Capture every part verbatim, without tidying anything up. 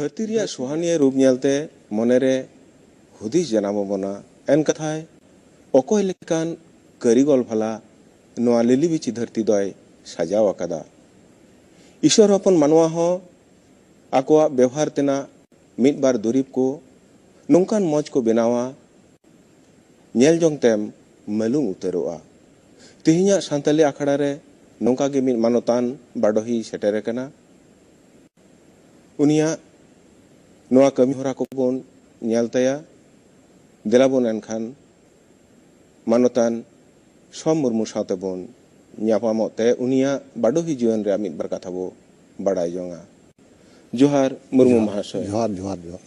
ᱫᱷᱟᱹᱨᱛᱤ ᱨᱮᱭᱟᱜ ᱥᱚᱦᱟᱱᱤᱭᱟᱹ ᱨᱩᱯ ᱧᱮᱞᱛᱮ ᱢᱚᱱᱮᱨᱮ ᱦᱩᱫᱤᱥ ᱡᱟᱱᱟᱢ ᱟᱵᱚᱱᱟ᱾ ᱮᱱ ᱠᱟᱛᱷᱟᱭ, ᱚᱠᱚᱭ ᱞᱮᱠᱟᱱ ᱠᱟᱹᱨᱤᱜᱚᱞ ᱵᱷᱟᱞᱟ ᱱᱚᱣᱟ ᱞᱤᱞᱤ ᱵᱤᱪᱷᱤ ᱫᱷᱟᱹᱨᱛᱤ ᱫᱚᱭ ᱥᱟᱡᱟᱣ ᱟᱠᱟᱫᱟ? ᱤᱥᱚᱨ ᱦᱚᱯᱚᱱ ᱢᱟᱱᱣᱟ ᱦᱚᱸ ᱟᱠᱚᱣᱟᱜ ᱵᱮᱣᱦᱟᱨ ᱛᱮᱱᱟᱜ ᱢᱤᱫ ᱵᱟᱨ ᱫᱩᱨᱤᱵᱽ ᱠᱚ ᱱᱚᱝᱠᱟᱱ ᱢᱚᱡᱽ ᱠᱚ ᱵᱮᱱᱟᱣᱟ, ᱧᱮᱞ ᱡᱚᱝ ᱛᱮᱢ ᱢᱟᱹᱞᱩᱢ ᱩᱛᱟᱹᱨᱚᱜᱼᱟ᱾ ᱛᱮᱦᱮᱧᱟᱜ ᱥᱟᱱᱛᱟᱞᱤ ᱟᱠᱷᱲᱟ ᱨᱮ ᱱᱚᱝᱠᱟ ᱜᱮ ᱢᱤᱫ ᱢᱟᱱᱚᱛᱟᱱ ᱵᱟᱰᱚᱦᱤ ᱥᱮᱴᱮᱨ ᱟᱠᱟᱱᱟ᱾ ᱩᱱᱤᱭᱟᱜ ᱱᱚᱣᱟ ᱠᱟᱹᱢᱤ ᱦᱚᱨᱟ ᱠᱚᱵᱚᱱ ᱧᱮᱞ ᱛᱟᱭᱟ᱾ ᱫᱮᱞᱟ ᱵᱚᱱ ᱮᱱᱠᱷᱟᱱ ᱢᱟᱱᱚᱛᱟᱱ ᱥᱚᱢ ᱢᱩᱨᱢᱩ ᱥᱟᱶᱛᱮ ᱵᱚᱱ ᱧᱟᱯᱟᱢᱚᱜ ᱛᱮ ᱩᱱᱤᱭᱟᱜ ᱵᱟᱰᱚᱦᱤ ᱡᱤᱭᱚᱱ ᱨᱮᱭᱟᱜ ᱢᱤᱫ ᱵᱟᱨ ᱠᱟᱛᱷᱟ ᱵᱚ ᱵᱟᱰᱟᱭ ᱡᱚᱝᱟ᱾ ᱡᱚᱦᱟᱨ ᱢᱩᱨᱢᱩ ᱡᱚᱦᱟᱨ, ᱢᱟᱦᱟᱥᱚᱭ᱾ ᱡᱚᱦᱟᱨ, ᱡᱚᱦᱟᱨ, ᱡᱚᱦᱟᱨ᱾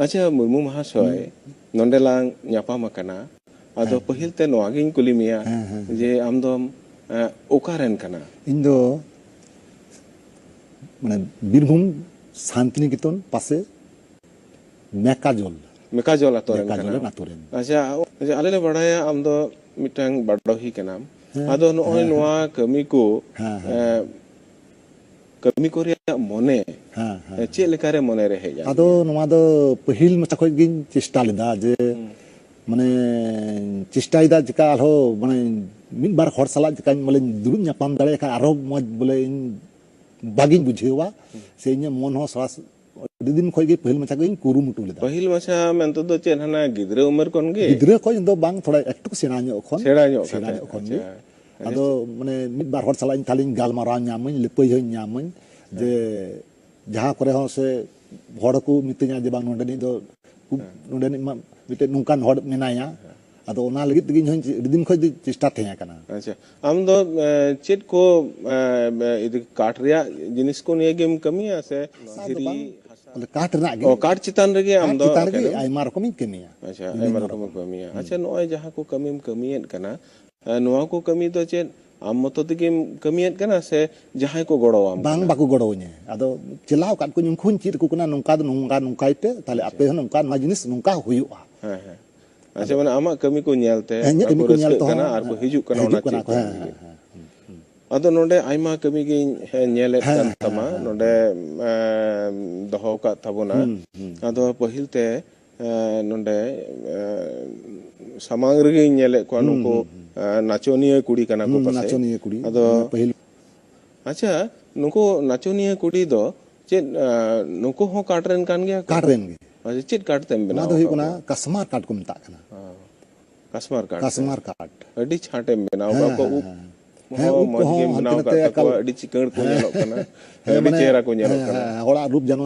ᱟᱪᱪᱷᱟ ᱢᱩᱨᱢᱩ ᱢᱟᱦᱟᱥᱚᱭ, ᱦᱩᱸ᱾ ᱱᱚᱰᱮ ᱞᱟᱝ ᱧᱟᱯᱟᱢ ᱟᱠᱟᱱᱟ᱾ ᱟᱫᱚ ᱦᱮᱸ᱾ ᱯᱟᱹᱦᱤᱞ ᱛᱮ ᱱᱚᱣᱟ ᱜᱤᱧ ᱠᱩᱞᱤ ᱢᱮᱭᱟ ᱦᱮᱸ, ᱦᱮᱸ, ᱦᱮᱸ᱾ ᱡᱮ ᱟᱢ ᱫᱚᱢ, ᱮ, ᱚᱠᱟ ᱨᱮᱱ ᱠᱟᱱᱟ? ᱤᱧ ᱫᱚ ᱢᱟᱱᱮ ᱵᱤᱨᱵᱷᱩᱢ ᱥᱟᱱᱛᱤᱱᱤᱠᱮᱛᱚᱱ ᱯᱟᱥᱮ ᱢᱮᱠᱟᱡᱚᱞ᱾ ᱢᱮᱠᱟᱡᱚᱞ ᱟᱛᱳ ᱨᱮᱱ ᱢᱮᱠᱟᱡᱚᱞ ᱠᱟᱱᱟᱢ᱾ ᱨᱮᱱ ᱟᱛᱳ ᱨᱮᱱ᱾ ᱟᱪᱪᱷᱟ, ᱟᱞᱮ ᱞᱮ ᱵᱟᱲᱟᱭᱟ ᱟᱢ ᱫᱚ ᱢᱤᱫᱴᱟᱝ ᱵᱟᱰᱚᱦᱤ ᱠᱟᱱᱟᱢ᱾ ᱦᱮᱸ, ᱟᱫᱚ ᱱᱚᱜᱼᱚᱭ ᱦᱮᱸ, ᱱᱚᱣᱟ ᱦᱮᱸ᱾ ᱠᱟᱹᱢᱤ ᱠᱚ, ᱦᱮᱸ, ᱦᱮᱸ᱾ ᱮ, ᱠᱟᱹᱢᱤ ᱠᱚ ᱨᱮᱭᱟᱜ ᱢᱚᱱᱮ, ᱦᱮᱸ, ᱦᱮᱸ, ᱮ, ᱪᱮᱫ ᱦᱮᱸ᱾ ᱞᱮᱠᱟᱨᱮ ᱢᱚᱱᱮ ᱨᱮ ᱦᱮᱡ ᱟᱫᱚ ᱟᱫ ᱢᱮᱭᱟ? ᱱᱚᱣᱟ ᱫᱚ ᱯᱟᱹᱦᱤᱞ ᱢᱟᱪᱷᱟ ᱠᱷᱚᱡ ᱜᱤᱧ ᱪᱮᱥᱴᱟ ᱞᱮᱫᱟ ᱡᱮ, ᱦᱩᱸ᱾ ᱢᱟᱱᱮ, ᱪᱮᱥᱴᱟᱭᱮᱫᱟ ᱪᱮᱠᱟ ᱟᱨᱦᱚᱸ, ᱢᱟᱱᱮ, ᱢᱤᱫ ᱵᱟᱨ ᱦᱚᱲ ᱥᱟᱞᱟᱜ ᱪᱮᱠᱟᱧ, ᱵᱚᱞᱮᱧ ᱫᱩᱲᱩᱵ ᱧᱟᱯᱟᱢ ᱫᱟᱲᱮᱭᱟᱜ ᱠᱷᱟᱱ ᱟᱨᱦᱚᱸ ᱢᱚᱡᱽ, ᱵᱚᱞᱮ, ᱤᱧ ᱵᱷᱟᱜᱤᱧ ᱵᱩᱡᱷᱟᱹᱣᱟ᱾ ᱦᱩᱸ᱾ ᱥᱮ ᱤᱧᱟᱹᱜ ᱢᱚᱱ ᱦᱚᱸ ᱥᱟᱨᱟᱥ-, ᱟᱹᱰᱤ ᱫᱤᱱ ᱠᱷᱚᱡ ᱜᱮ ᱯᱟᱹᱦᱤᱞ ᱢᱟᱪᱷᱟ ᱜᱤᱧ ᱠᱩᱨᱩᱢᱩᱴᱩ ᱞᱮᱫᱟ᱾ ᱯᱟᱹᱦᱤᱞ ᱢᱟᱪᱷᱟ ᱢᱮᱱᱛᱮ ᱫᱚ ᱪᱮᱫ, ᱦᱟᱱᱟ ᱜᱤᱫᱽᱨᱟᱹ ᱩᱢᱮᱨ ᱠᱷᱚᱱ ᱜᱮ? ᱜᱤᱫᱽᱨᱟᱹ ᱠᱷᱚᱡ ᱫᱚ ᱵᱟᱝ, ᱛᱷᱚᱲᱟ ᱮᱠᱴᱩ ᱥᱮᱬᱟ ᱧᱚᱜ ᱠᱷᱚᱱ᱾ ᱥᱮᱬᱟ ᱧᱚᱜ ᱥᱮᱬᱟ ᱠᱟᱛᱮ, ᱧᱚᱜ ᱠᱷᱚᱱ ᱜᱮ᱾ ᱟᱪᱪᱷᱟ᱾ ᱟᱫᱚ, ᱢᱟᱱᱮ, ᱢᱤᱫ ᱵᱟᱨ ᱦᱚᱲ ᱥᱟᱞᱟᱜ ᱤᱧ ᱛᱟᱦᱞᱮᱧ ᱜᱟᱞᱢᱟᱨᱟᱣ ᱧᱟᱢᱟᱹᱧ, ᱞᱟᱹᱯᱟᱹᱭ ᱦᱚᱸᱧ ᱧᱟᱢᱟᱹᱧ, ᱡᱮ ᱦᱮᱸ᱾ ᱡᱟᱦᱟᱸ ᱠᱚᱨᱮ ᱦᱚᱸ ᱥᱮ ᱦᱚᱲ ᱠᱚ ᱢᱤᱛᱟᱹᱧᱟ ᱡᱮ, "ᱵᱟᱝ, ᱱᱚᱰᱮᱱᱤᱡ ᱫᱚ ᱠᱷᱩᱵ, ᱦᱮᱸ᱾ ᱱᱚᱰᱮᱱᱤᱡ ᱢᱟ ᱢᱤᱫᱴᱮᱱ ᱱᱚᱝᱠᱟᱱ ᱦᱚᱲ ᱢᱮᱱᱟᱭᱟ᱾" ᱦᱮᱸ᱾ ᱟᱫᱚ ᱚᱱᱟ ᱞᱟᱹᱜᱤᱫ ᱛᱮᱜᱮ ᱤᱧ ᱦᱚᱸᱧ ᱟᱹᱰᱤ ᱫᱤᱱ ᱠᱷᱚᱡ ᱫᱚ ᱪᱮᱥᱴᱟ ᱛᱟᱦᱮᱸ ᱠᱟᱱᱟ᱾ ᱟᱪᱪᱷᱟ, ᱟᱢ ᱫᱚ, ᱮ, ᱪᱮᱫ ᱠᱚ, ᱮ, ᱮ, ᱤᱫᱤ, ᱠᱟᱴ ᱨᱮᱭᱟᱜ ᱡᱤᱱᱤᱥ ᱠᱚ ᱱᱤᱭᱮ ᱜᱮᱢ ᱠᱟᱹᱢᱤᱭᱟ ᱥᱮ ᱦᱟᱥᱟ ᱫᱚ ᱫᱷᱤᱨᱤ, ᱵᱟᱝ, ᱦᱟᱥᱟ? ᱵᱚᱞᱮ ᱠᱟᱴ ᱨᱮᱱᱟᱜ ᱜᱮ᱾ ᱚ, ᱠᱟᱴ ᱪᱮᱛᱟᱱ ᱨᱮᱜᱮ ᱟᱢ ᱠᱟᱴ ᱫᱚ ᱪᱮᱛᱟᱱ ᱨᱮᱜᱮ ᱮᱠᱮᱱᱮᱢ? ᱟᱭᱢᱟ ᱨᱚᱠᱚᱢᱤᱧ ᱠᱟᱹᱢᱤᱭᱟ᱾ ᱟᱪᱪᱷᱟ, ᱵᱤᱵᱷᱤᱱᱱᱚ ᱟᱭᱢᱟ ᱨᱚᱠᱚᱢ᱾ ᱨᱚᱠᱚᱢᱮᱢ ᱠᱟᱹᱢᱤᱭᱟ᱾ ᱦᱩᱸ᱾ ᱟᱪᱪᱷᱟ, ᱱᱚᱜᱼᱚᱭ ᱡᱟᱦᱟᱸ ᱠᱚ ᱠᱟᱹᱢᱤᱢ ᱠᱟᱹᱢᱤᱭᱮᱫ ᱠᱟᱱᱟ, ᱮ, ᱱᱚᱣᱟ ᱠᱚ ᱠᱟᱹᱢᱤ ᱫᱚ ᱪᱮᱫ ᱟᱢ ᱢᱚᱛᱚ ᱛᱮᱜᱮᱢ ᱠᱟᱹᱢᱤᱭᱮᱫ ᱠᱟᱱᱟ ᱥᱮ ᱡᱟᱦᱟᱸᱭ ᱠᱚ ᱜᱚᱲᱚᱣᱟᱢ ᱵᱟᱝ, ᱠᱟᱱᱟ? ᱵᱟᱠᱚ ᱜᱚᱲᱚᱣᱟᱹᱧᱟᱹ᱾ ᱟᱫᱚ ᱪᱮᱞᱟᱣ ᱟᱠᱟᱫ ᱠᱚᱣᱟᱧ, ᱩᱱᱠᱩ ᱦᱚᱸᱧ ᱪᱮᱫ ᱟᱠᱚ ᱠᱟᱱᱟ, ᱱᱚᱝᱠᱟ ᱫᱚ ᱱᱚᱝᱠᱟ, ᱱᱚᱝᱠᱟᱭ ᱯᱮ, ᱛᱟᱦᱞᱮ ᱟᱪᱪᱷᱟ᱾ ᱟᱯᱮ ᱦᱚᱸ ᱱᱚᱝᱠᱟ, ᱱᱚᱣᱟ ᱡᱤᱱᱤᱥ ᱱᱚᱝᱠᱟ ᱦᱩᱭᱩᱜᱼᱟ᱾ ᱦᱮᱸ, ᱦᱮᱸ᱾ ᱟᱪᱪᱷᱟ, ᱟᱫᱚ ᱢᱟᱱᱮ ᱟᱢᱟᱜ ᱠᱟᱹᱢᱤ ᱠᱚ ᱧᱮᱞ ᱛᱮ ᱦᱮᱸ, ᱤᱧᱟᱹᱜ ᱟᱨ ᱠᱟᱹᱢᱤ ᱠᱚ ᱠᱚ ᱧᱮᱞ ᱨᱟᱹᱥᱠᱟᱹᱜ ᱛᱮᱦᱚᱸ, ᱠᱟᱱᱟ ᱟᱨ ᱠᱚ ᱦᱮᱸ, ᱦᱤᱡᱩᱜ ᱠᱟᱱᱟ ᱦᱤᱡᱩᱜ ᱚᱱᱟ ᱠᱟᱱᱟ ᱪᱮᱫ ᱠᱚ, ᱡᱚᱝ ᱦᱮᱸ, ᱞᱟᱹᱜᱤᱫ᱾ ᱦᱮᱸ, ᱦᱮᱸ, ᱦᱮᱸ᱾ ᱦᱩᱸ, ᱦᱩᱸ᱾ ᱟᱫᱚ ᱱᱚᱰᱮ ᱟᱭᱢᱟ ᱠᱟᱹᱢᱤ ᱜᱤᱧ, ᱦᱮᱸ, ᱧᱮᱞᱮᱫ ᱦᱮᱸ, ᱠᱟᱱ ᱦᱮᱸ, ᱛᱟᱢᱟ, ᱦᱮᱸ, ᱱᱚᱰᱮ, ᱦᱮᱸ᱾ ᱮᱸ, ᱫᱚᱦᱚ ᱟᱠᱟᱫ ᱛᱟᱵᱚᱱᱟ᱾ ᱦᱩᱸ, ᱦᱩᱸ᱾ ᱟᱫᱚ ᱯᱟᱹᱦᱤᱞ ᱛᱮ, ᱮᱸ, ᱱᱚᱰᱮ, ᱮᱸ, ᱥᱟᱢᱟᱝ ᱨᱮᱜᱮᱧ ᱧᱮᱞᱮᱫ ᱠᱚᱣᱟ, ᱦᱩᱸ, ᱱᱩᱠᱩ, ᱦᱩᱸ, ᱦᱩᱸ᱾ ᱮᱸ, ᱱᱟᱪᱚᱱᱤᱭᱟᱹ ᱠᱩᱲᱤ ᱠᱟᱱᱟ ᱠᱚ ᱦᱩᱸ, ᱯᱟᱥᱮᱡ᱾ ᱱᱟᱪᱚᱱᱤᱭᱟᱹ ᱠᱩᱲᱤ, ᱟᱫᱚ ᱢᱟᱱᱮ ᱯᱟᱹᱦᱤᱞ᱾ ᱟᱪᱪᱷᱟ, ᱱᱩᱠᱩ ᱱᱟᱪᱚᱱᱤᱭᱟᱹ ᱠᱩᱲᱤ ᱫᱚ ᱪᱮᱫ, ᱮᱸ, ᱱᱩᱠᱩ ᱦᱚᱸ ᱠᱟᱴ ᱨᱮᱱ ᱠᱟᱱ ᱜᱮᱭᱟ ᱠᱚ? ᱠᱟᱴ ᱨᱮᱱ ᱜᱮ᱾ ᱟᱪᱪᱷᱟ, ᱪᱮᱫ ᱠᱟᱴ ᱛᱮᱢ ᱵᱮᱱᱟᱣ ᱱᱚᱣᱟ ᱫᱚ ᱦᱩᱭᱩᱜ ᱟᱠᱟᱫ ᱠᱟᱱᱟ ᱠᱚᱣᱟ? ᱠᱟᱥᱢᱟᱨ ᱠᱟᱴ ᱠᱚ ᱢᱮᱛᱟᱜ ᱠᱟᱱᱟ᱾ ᱦᱮᱸ᱾ ᱠᱟᱥᱢᱟᱨ ᱠᱟᱴ ᱛᱮ᱾ ᱠᱟᱥᱢᱟᱨ ᱠᱟᱴ᱾ ᱟᱹᱰᱤ ᱪᱷᱟᱴ ᱮᱢ ᱵᱮᱱᱟᱣ ᱦᱮᱸ, ᱟᱠᱟᱫ ᱠᱚᱣᱟ᱾ ᱦᱮᱸ, ᱩᱵ ᱦᱮᱸ᱾ ᱦᱮᱸ, ᱠᱚᱦᱚᱸ ᱩᱵ ᱢᱚᱡᱽ ᱠᱚᱦᱚᱸ ᱜᱮᱢ ᱦᱟᱱᱛᱮ ᱵᱮᱱᱟᱣ ᱱᱟᱛᱮ ᱟᱠᱟᱫ ᱮᱠᱟᱞ᱾ ᱛᱟᱠᱚᱣᱟ, ᱟᱹᱰᱤ ᱪᱤᱠᱟᱹᱲ ᱠᱚ ᱦᱮᱸ᱾ ᱧᱮᱞᱚᱜ ᱠᱟᱱᱟ᱾ ᱦᱮᱸ, ᱟᱹᱰᱤ ᱢᱟᱱᱮ, ᱪᱮᱦᱨᱟ ᱠᱚ ᱧᱮᱞᱚᱜ ᱦᱮᱸ, ᱠᱟᱱᱟ᱾ ᱦᱮᱸ, ᱦᱚᱲᱟᱜ ᱨᱩᱯ ᱡᱮᱱᱚ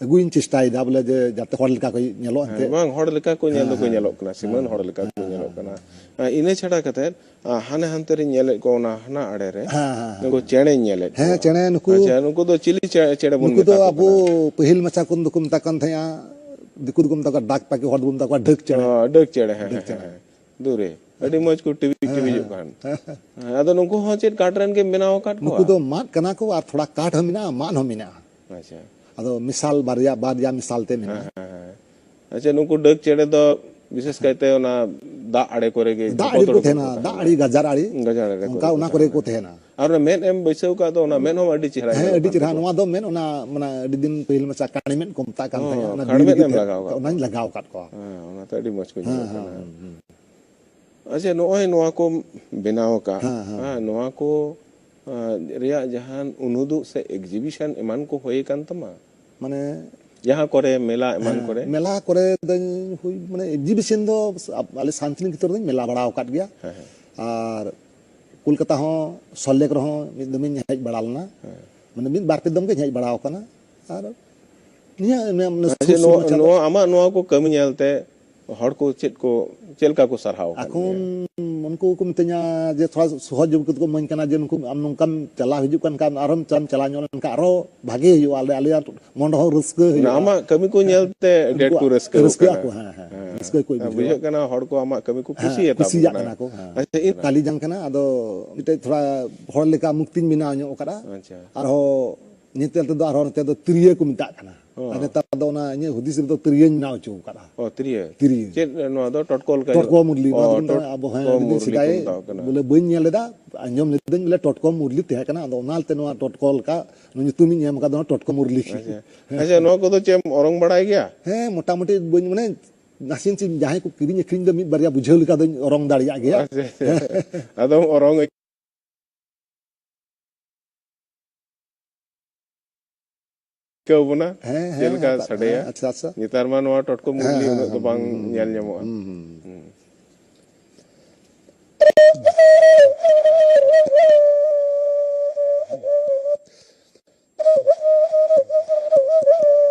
ᱟᱹᱜᱩᱧ ᱪᱮᱥᱴᱟᱭᱮᱫᱟ, ᱵᱚᱞᱮ, ᱡᱮ ᱡᱟᱛᱮ ᱦᱚᱲ ᱞᱮᱠᱟ ᱠᱚ ᱧᱮᱞᱚᱜ ᱦᱮᱸ, ᱮᱱᱛᱮ᱾ ᱵᱟᱝ, ᱦᱚᱲ ᱞᱮᱠᱟ ᱠᱚ ᱧᱮᱞ ᱦᱮᱸ, ᱫᱚᱠᱚ ᱦᱮᱸ, ᱧᱮᱞᱚᱜ ᱠᱟᱱᱟ, ᱥᱤᱢᱟᱹᱱ ᱦᱮᱸ, ᱦᱚᱲ ᱞᱮᱠᱟ ᱠᱚ ᱦᱮᱸ, ᱧᱮᱞᱚᱜ ᱦᱮᱸ, ᱠᱟᱱᱟ᱾ ᱦᱮᱸ᱾ ᱟᱨ ᱤᱱᱟᱹ ᱪᱷᱟᱲᱟ ᱠᱟᱛᱮ, ᱟ, ᱦᱟᱱᱮ ᱦᱟᱱᱛᱮ ᱨᱤᱧ ᱧᱮᱞᱮᱫ ᱠᱚᱣᱟ, ᱚᱱᱟ ᱦᱟᱱᱟ ᱟᱲᱮ ᱨᱮ᱾ ᱦᱮᱸ, ᱦᱮᱸ, ᱦᱮᱸ᱾ ᱱᱩᱠᱩ ᱪᱮᱬᱮᱧ ᱧᱮᱞᱮᱫ ᱦᱮᱸ, ᱠᱚᱣᱟ᱾ ᱪᱮᱬᱮ ᱱᱩᱠᱩ, ᱟᱪᱪᱷᱟ, ᱱᱩᱠᱩ ᱫᱚ ᱪᱤᱞᱤ ᱪᱮ-, ᱪᱮᱬᱮ ᱵᱚᱱ ᱱᱩᱠᱩ ᱫᱚ ᱢᱮᱛᱟ ᱠᱚ ᱟᱵᱚ ᱠᱟᱱᱟ? ᱯᱟᱹᱦᱤᱞ ᱢᱟᱪᱷᱟ ᱠᱷᱚᱱ ᱫᱚᱠᱚ ᱢᱮᱛᱟ ᱠᱟᱱ ᱛᱟᱦᱮᱸᱜᱼᱟ, ᱫᱤᱠᱩ ᱫᱚᱠᱚ ᱢᱮᱛᱟ ᱠᱚᱣᱟ ᱰᱟᱠ ᱯᱟᱠᱷᱤ, ᱦᱚᱲ ᱫᱚᱵᱚᱱ ᱢᱮᱛᱟ ᱠᱚᱣᱟ ᱰᱟᱹᱠ ᱪᱮᱬᱮ᱾ ᱚ, ᱰᱟᱹᱠ ᱪᱮᱬᱮ, ᱦᱮᱸ, ᱰᱟᱹᱠ ᱦᱮᱸ, ᱪᱮᱬᱮ᱾ ᱦᱮᱸ᱾ ᱫᱩᱨᱮ, ᱟᱹᱰᱤ ᱢᱚᱡᱽ ᱠᱚ ᱴᱤᱵᱤᱡ ᱦᱮᱸ, ᱴᱤᱵᱤᱡᱚᱜ ᱦᱮᱸ᱾ ᱠᱟᱱ᱾ ᱦᱮᱸ, ᱟᱫᱚ ᱱᱩᱠᱩ ᱦᱚᱸ ᱪᱮᱫ ᱠᱟᱴ ᱨᱮᱱ ᱜᱮᱢ ᱵᱮᱱᱟᱣ ᱟᱠᱟᱫ ᱠᱚᱣᱟ? ᱱᱩᱠᱩ ᱫᱚ ᱢᱟᱫ ᱠᱟᱱᱟ ᱠᱚ ᱟᱨ ᱛᱷᱚᱲᱟ ᱠᱟᱴ ᱦᱚᱸ ᱢᱮᱱᱟᱜᱼᱟ, ᱢᱟᱫ ᱦᱚᱸ ᱢᱮᱱᱟᱜᱼᱟ᱾ ᱟᱪᱪᱷᱟ᱾ ᱟᱫᱚ ᱢᱮᱥᱟᱞ ᱵᱟᱨᱭᱟ, ᱵᱟᱨᱭᱟ ᱢᱮᱥᱟᱞ ᱛᱮ ᱦᱮᱸ, ᱢᱮᱱᱟᱜᱼᱟ᱾ ᱦᱮᱸ, ᱦᱮᱸ᱾ ᱟᱪᱪᱷᱟ, ᱱᱩᱠᱩ ᱰᱟᱹᱠ ᱪᱮᱬᱮ ᱫᱚ ᱵᱤᱥᱮᱥ ᱠᱟᱭᱛᱮ ᱚᱱᱟ ᱫᱟᱜ ᱟᱲᱮ ᱠᱚᱨᱮ ᱜᱮ ᱫᱟᱜ ᱟᱲᱮ ᱠᱚ ᱵᱚᱛᱚᱨ ᱛᱟᱦᱮᱱᱟ, ᱠᱚ ᱫᱟᱜ ᱛᱟᱦᱮᱱᱟ᱾ ᱟᱲᱮ, ᱜᱟᱡᱟᱲ ᱟᱲᱮ, ᱜᱟᱡᱟᱲ ᱟᱲᱮ ᱚᱱᱠᱟ ᱠᱚᱨᱮ ᱠᱚ ᱚᱱᱟ ᱠᱚᱨᱮ ᱛᱟᱦᱮᱱᱟ᱾ ᱠᱚ ᱛᱟᱦᱮᱱᱟ᱾ ᱟᱨ ᱚᱱᱟ ᱢᱮᱫ ᱮᱢ ᱵᱟᱹᱭᱥᱟᱹᱣ ᱠᱟᱜ ᱫᱚ, ᱚᱱᱟ ᱢᱮᱫ ᱦᱚᱸ ᱟᱹᱰᱤ ᱪᱮᱦᱨᱟ ᱦᱮᱸ, ᱧᱮᱞᱚᱜ ᱟᱹᱰᱤ ᱠᱟᱱ ᱪᱮᱦᱨᱟ᱾ ᱛᱟᱠᱚᱣᱟ᱾ ᱱᱚᱣᱟ ᱫᱚ ᱢᱮᱫ ᱚᱱᱟ, ᱢᱟᱱᱮ, ᱟᱹᱰᱤ ᱫᱤᱱ ᱯᱟᱹᱦᱤᱞ ᱢᱟᱪᱷᱟ ᱠᱟᱹᱲᱤ ᱢᱮᱫ ᱠᱚ ᱢᱮᱛᱟᱜ ᱠᱟᱱ ᱚ, ᱛᱟᱦᱮᱸᱫ᱾ ᱚᱱᱟ ᱠᱟᱹᱲᱤ ᱵᱤᱨ ᱢᱮᱫ ᱮᱢ ᱜᱤᱫᱽᱨᱟᱹ ᱞᱟᱜᱟᱣ ᱠᱟᱜ ᱚᱱᱟᱧ ᱠᱚᱣᱟ᱾ ᱞᱟᱜᱟᱣ ᱟᱠᱟᱫ ᱠᱚᱣᱟ᱾ ᱦᱮᱸ, ᱚᱱᱟ ᱛᱮ ᱟᱹᱰᱤ ᱢᱚᱡᱽ ᱠᱚ ᱦᱮᱸ, ᱧᱮᱞᱚᱜ ᱦᱮᱸ, ᱠᱟᱱᱟ᱾ ᱦᱮᱸ, ᱦᱮᱸ᱾ ᱟᱪᱪᱷᱟ, ᱱᱚᱜᱼᱚᱭ ᱱᱚᱣᱟ ᱠᱚᱢ ᱵᱮᱱᱟᱣ ᱟᱠᱟᱫ, ᱦᱮᱸ, ᱦᱮᱸ᱾ ᱦᱮᱸ, ᱱᱚᱣᱟ ᱠᱚ, ᱟᱸ, ᱨᱮᱭᱟᱜ ᱡᱟᱦᱟᱱ ᱩᱱᱩᱫᱩᱜ ᱥᱮ exhibition ᱮᱢᱟᱱ ᱠᱚ ᱦᱩᱭ ᱟᱠᱟᱱ ᱛᱟᱢᱟ? ᱢᱟᱱᱮ, ᱡᱟᱦᱟᱸ ᱠᱚᱨᱮ, ᱢᱮᱞᱟ ᱮᱢᱟᱱ ᱦᱮᱸ, ᱠᱚᱨᱮ? ᱢᱮᱞᱟ ᱠᱚᱨᱮ ᱫᱚᱧ ᱦᱩᱭ, ᱢᱟᱱᱮ, exhibition ᱫᱚ ᱟᱞᱮ ᱥᱟᱱᱛᱤᱱᱤᱠᱮᱛᱚᱱ ᱨᱮᱫᱚᱧ ᱢᱮᱞᱟ ᱵᱟᱲᱟ ᱟᱠᱟᱫ ᱜᱮᱭᱟ᱾ ᱦᱮᱸ, ᱦᱮᱸ᱾ ᱟᱨ ᱠᱳᱞᱠᱟᱛᱟ ᱦᱚᱸ, ᱥᱚᱞᱴ ᱞᱮᱠ ᱨᱮᱦᱚᱸ ᱢᱤᱫ ᱫᱚᱢᱤᱧ ᱦᱮᱡ ᱵᱟᱲᱟ ᱞᱮᱱᱟ᱾ ᱦᱮᱸ᱾ ᱢᱟᱱᱮ, ᱢᱤᱫ ᱵᱟᱨ ᱯᱮ ᱫᱚᱢ ᱜᱤᱧ ᱦᱮᱡ ᱵᱟᱲᱟ ᱟᱠᱟᱱᱟ᱾ ᱟᱨ ᱱᱤᱭᱟᱹ, ᱱᱤᱭᱟᱹ, ᱢᱟᱱᱮ, ᱟᱪᱪᱷᱟ, ᱥᱩᱨ, ᱥᱩᱨ ᱱᱚᱣᱟ, ᱢᱟᱪᱷᱟ ᱫᱚ ᱱᱚᱣᱟ ᱟᱢᱟᱜ ᱱᱚᱣᱟ ᱠᱚ ᱠᱟᱹᱢᱤ ᱧᱮᱞᱛᱮ ᱦᱚᱲ ᱠᱚ ᱪᱮᱫ ᱠᱚ, ᱪᱮᱫ ᱞᱮᱠᱟ ᱠᱚ ᱥᱟᱨᱦᱟᱣ ᱟᱠᱟᱫ ᱮᱠᱷᱚᱱ ᱢᱮᱭᱟ? ᱩᱱᱠᱩ ᱠᱚ ᱢᱤᱛᱟᱹᱧᱟ ᱡᱮ ᱛᱷᱚᱲᱟ ᱥᱚᱦᱚᱡᱳᱜᱤᱛᱟ ᱠᱚ ᱤᱢᱟᱹᱧ ᱠᱟᱱᱟ, ᱡᱮ ᱱᱩᱠᱩ ᱟᱢ ᱱᱚᱝᱠᱟᱢ ᱪᱟᱞᱟᱣ ᱦᱤᱡᱩᱜ ᱠᱟᱱ ᱠᱷᱟᱱ, ᱟᱨᱦᱚᱸᱢ ᱪᱟᱞᱟᱣ ᱧᱚᱜ ᱞᱮᱱᱠᱷᱟᱱ ᱟᱨᱦᱚᱸ ᱵᱷᱟᱜᱮ ᱦᱩᱭᱩᱜᱼᱟ, ᱟᱞᱮ, ᱟᱞᱮᱭᱟᱜ ᱢᱚᱱ ᱨᱮᱦᱚᱸ ᱨᱟᱹᱥᱠᱟᱹ ᱢᱟᱱᱮ ᱦᱩᱭᱩᱜᱼᱟ᱾ ᱟᱢᱟᱜ ᱠᱟᱹᱢᱤ ᱠᱚ ᱧᱮᱞᱛᱮ ᱟᱹᱰᱤ ᱟᱸᱴ ᱠᱚ ᱩᱱᱠᱩᱣᱟᱜ ᱨᱟᱹᱥᱠᱟᱹ ᱨᱟᱹᱥᱠᱟᱹᱜ ᱠᱟᱱᱟ᱾ ᱟᱠᱚ, ᱦᱮᱸ, ᱦᱮᱸ, ᱦᱮᱸ᱾ ᱨᱟᱹᱥᱠᱟᱹ ᱜᱮᱠᱚ ᱦᱮᱸ, ᱵᱩᱡᱷᱟᱹᱣᱟ᱾ ᱵᱩᱡᱷᱟᱹᱜ ᱠᱟᱱᱟ ᱦᱚᱲ ᱠᱚ ᱟᱢᱟᱜ ᱠᱟᱹᱢᱤ ᱠᱚ ᱦᱮᱸ, ᱠᱩᱥᱤᱭᱟᱛᱟ ᱠᱩᱥᱤᱭᱟᱜ ᱵᱚᱱᱟ᱾ ᱠᱟᱱᱟ ᱠᱚ, ᱦᱮᱸ᱾ ᱟᱪᱪᱷᱟ, ᱤᱧ ᱠᱟᱹᱞᱤ ᱡᱟᱝ ᱠᱟᱱᱟ, ᱟᱫᱚ ᱢᱤᱫᱴᱮᱡ ᱛᱷᱚᱲᱟ ᱦᱚᱲ ᱞᱮᱠᱟ ᱢᱩᱠᱛᱤᱧ ᱵᱮᱱᱟᱣ ᱧᱚᱜ ᱠᱟᱫᱟ᱾ ᱟᱪᱪᱷᱟ᱾ ᱟᱨᱦᱚᱸ ᱧᱮᱛᱮᱞ ᱛᱮᱫᱚ ᱟᱨᱦᱚᱸ ᱱᱚᱛᱮ ᱫᱚ ᱛᱤᱨᱭᱟᱹ ᱠᱚ ᱢᱮᱛᱟᱜ ᱠᱟᱱᱟ᱾ ᱚ᱾ ᱟᱨ ᱱᱮᱛᱟᱨ ᱫᱚ ᱚᱱᱟ ᱤᱧᱟᱹᱜ ᱦᱩᱫᱤᱥ ᱨᱮᱫᱚ ᱛᱤᱨᱭᱟᱹᱧ ᱵᱮᱱᱟᱣ ᱦᱚᱪᱚ ᱟᱠᱟᱫᱼᱟ᱾ ᱚ, ᱛᱤᱨᱭᱟᱹ᱾ ᱛᱤᱨᱭᱟᱹ᱾ ᱪᱮᱫ ᱱᱚᱣᱟ ᱫᱚ? ᱴᱚᱴᱠᱚ ᱞᱮᱠᱟ ᱴᱚᱴᱠᱚ ᱧᱮᱞᱚᱜ-ᱟ? ᱢᱩᱨᱞᱤ, ᱱᱚᱣᱟ ᱚ, ᱫᱚᱠᱚ ᱢᱮᱛᱟᱜᱼᱟ ᱟᱵᱚ, ᱦᱮᱸ, ᱴᱚᱴᱠᱚ ᱡᱩᱫᱤ ᱢᱩᱨᱞᱤ ᱠᱚ ᱥᱮᱫᱟᱭ ᱢᱮᱛᱟᱜ ᱠᱟᱱᱟ᱾ ᱵᱚᱞᱮ ᱵᱟᱹᱧ ᱧᱮᱞ ᱞᱮᱫᱟ, ᱟᱸᱡᱚᱢ ᱞᱮᱫᱟᱹᱧ ᱵᱚᱞᱮ ᱴᱚᱴᱠᱚ ᱢᱩᱨᱞᱤ ᱛᱟᱦᱮᱸ ᱠᱟᱱᱟ, ᱟᱫᱚ ᱚᱱᱟᱛᱮ ᱱᱚᱣᱟ ᱴᱚᱴᱠᱚ ᱞᱮᱠᱟ ᱧᱩᱛᱩᱢᱤᱧ ᱮᱢ ᱟᱠᱟᱫᱟ, ᱱᱚᱣᱟ ᱴᱚᱴᱠᱚ ᱢᱩᱨᱞᱤ᱾ ᱟᱪᱪᱷᱟ᱾ ᱟᱪᱪᱷᱟ, ᱱᱚᱣᱟ ᱠᱚᱫᱚ ᱪᱮᱫ ᱮᱢ ᱚᱨᱚᱝ ᱵᱟᱲᱟᱭ ᱜᱮᱭᱟ? ᱦᱮᱸ, ᱢᱚᱴᱟᱢᱩᱴᱤ ᱵᱟᱹᱧ, ᱢᱟᱱᱮ, ᱱᱟᱥᱮ ᱱᱟᱥᱮ ᱡᱟᱦᱟᱸᱭ ᱠᱚ ᱠᱤᱨᱤᱧ ᱟᱹᱠᱷᱨᱤᱧ ᱫᱚ ᱢᱤᱫ ᱵᱟᱨᱭᱟ ᱵᱩᱡᱷᱟᱹᱣ ᱞᱮᱠᱟ ᱫᱚᱧ ᱚᱨᱚᱝ ᱫᱟᱲᱮᱭᱟᱜ ᱜᱮᱭᱟ᱾ ᱟᱪᱪᱷᱟ, ᱟᱪᱪᱷᱟ᱾ ᱟᱫᱚᱢ ᱚᱨᱚᱝ ᱟᱹᱭᱠᱟᱹᱣ ᱵᱚᱱᱟ? ᱦᱮᱸ, ᱪᱮᱫ ᱦᱮᱸ, ᱞᱮᱠᱟ ᱦᱮᱸ, ᱥᱟᱰᱮᱭᱟ? ᱦᱮᱸ, ᱟᱪᱪᱷᱟ, ᱟᱪᱪᱷᱟ᱾ ᱱᱮᱛᱟᱨ ᱢᱟ ᱱᱚᱣᱟ ᱴᱚᱴᱠᱚ ᱦᱮᱸ, ᱢᱩᱨᱞᱤ ᱦᱮᱸ, ᱩᱱᱟᱹᱜ ᱫᱚ ᱦᱮᱸ, ᱵᱟᱝ ᱦᱩᱸ, ᱧᱮᱞ ᱦᱩᱸ, ᱧᱟᱢᱚᱜᱼᱟ᱾ ᱦᱩᱸ, ᱦᱩᱸ᱾ ᱦᱩᱸ᱾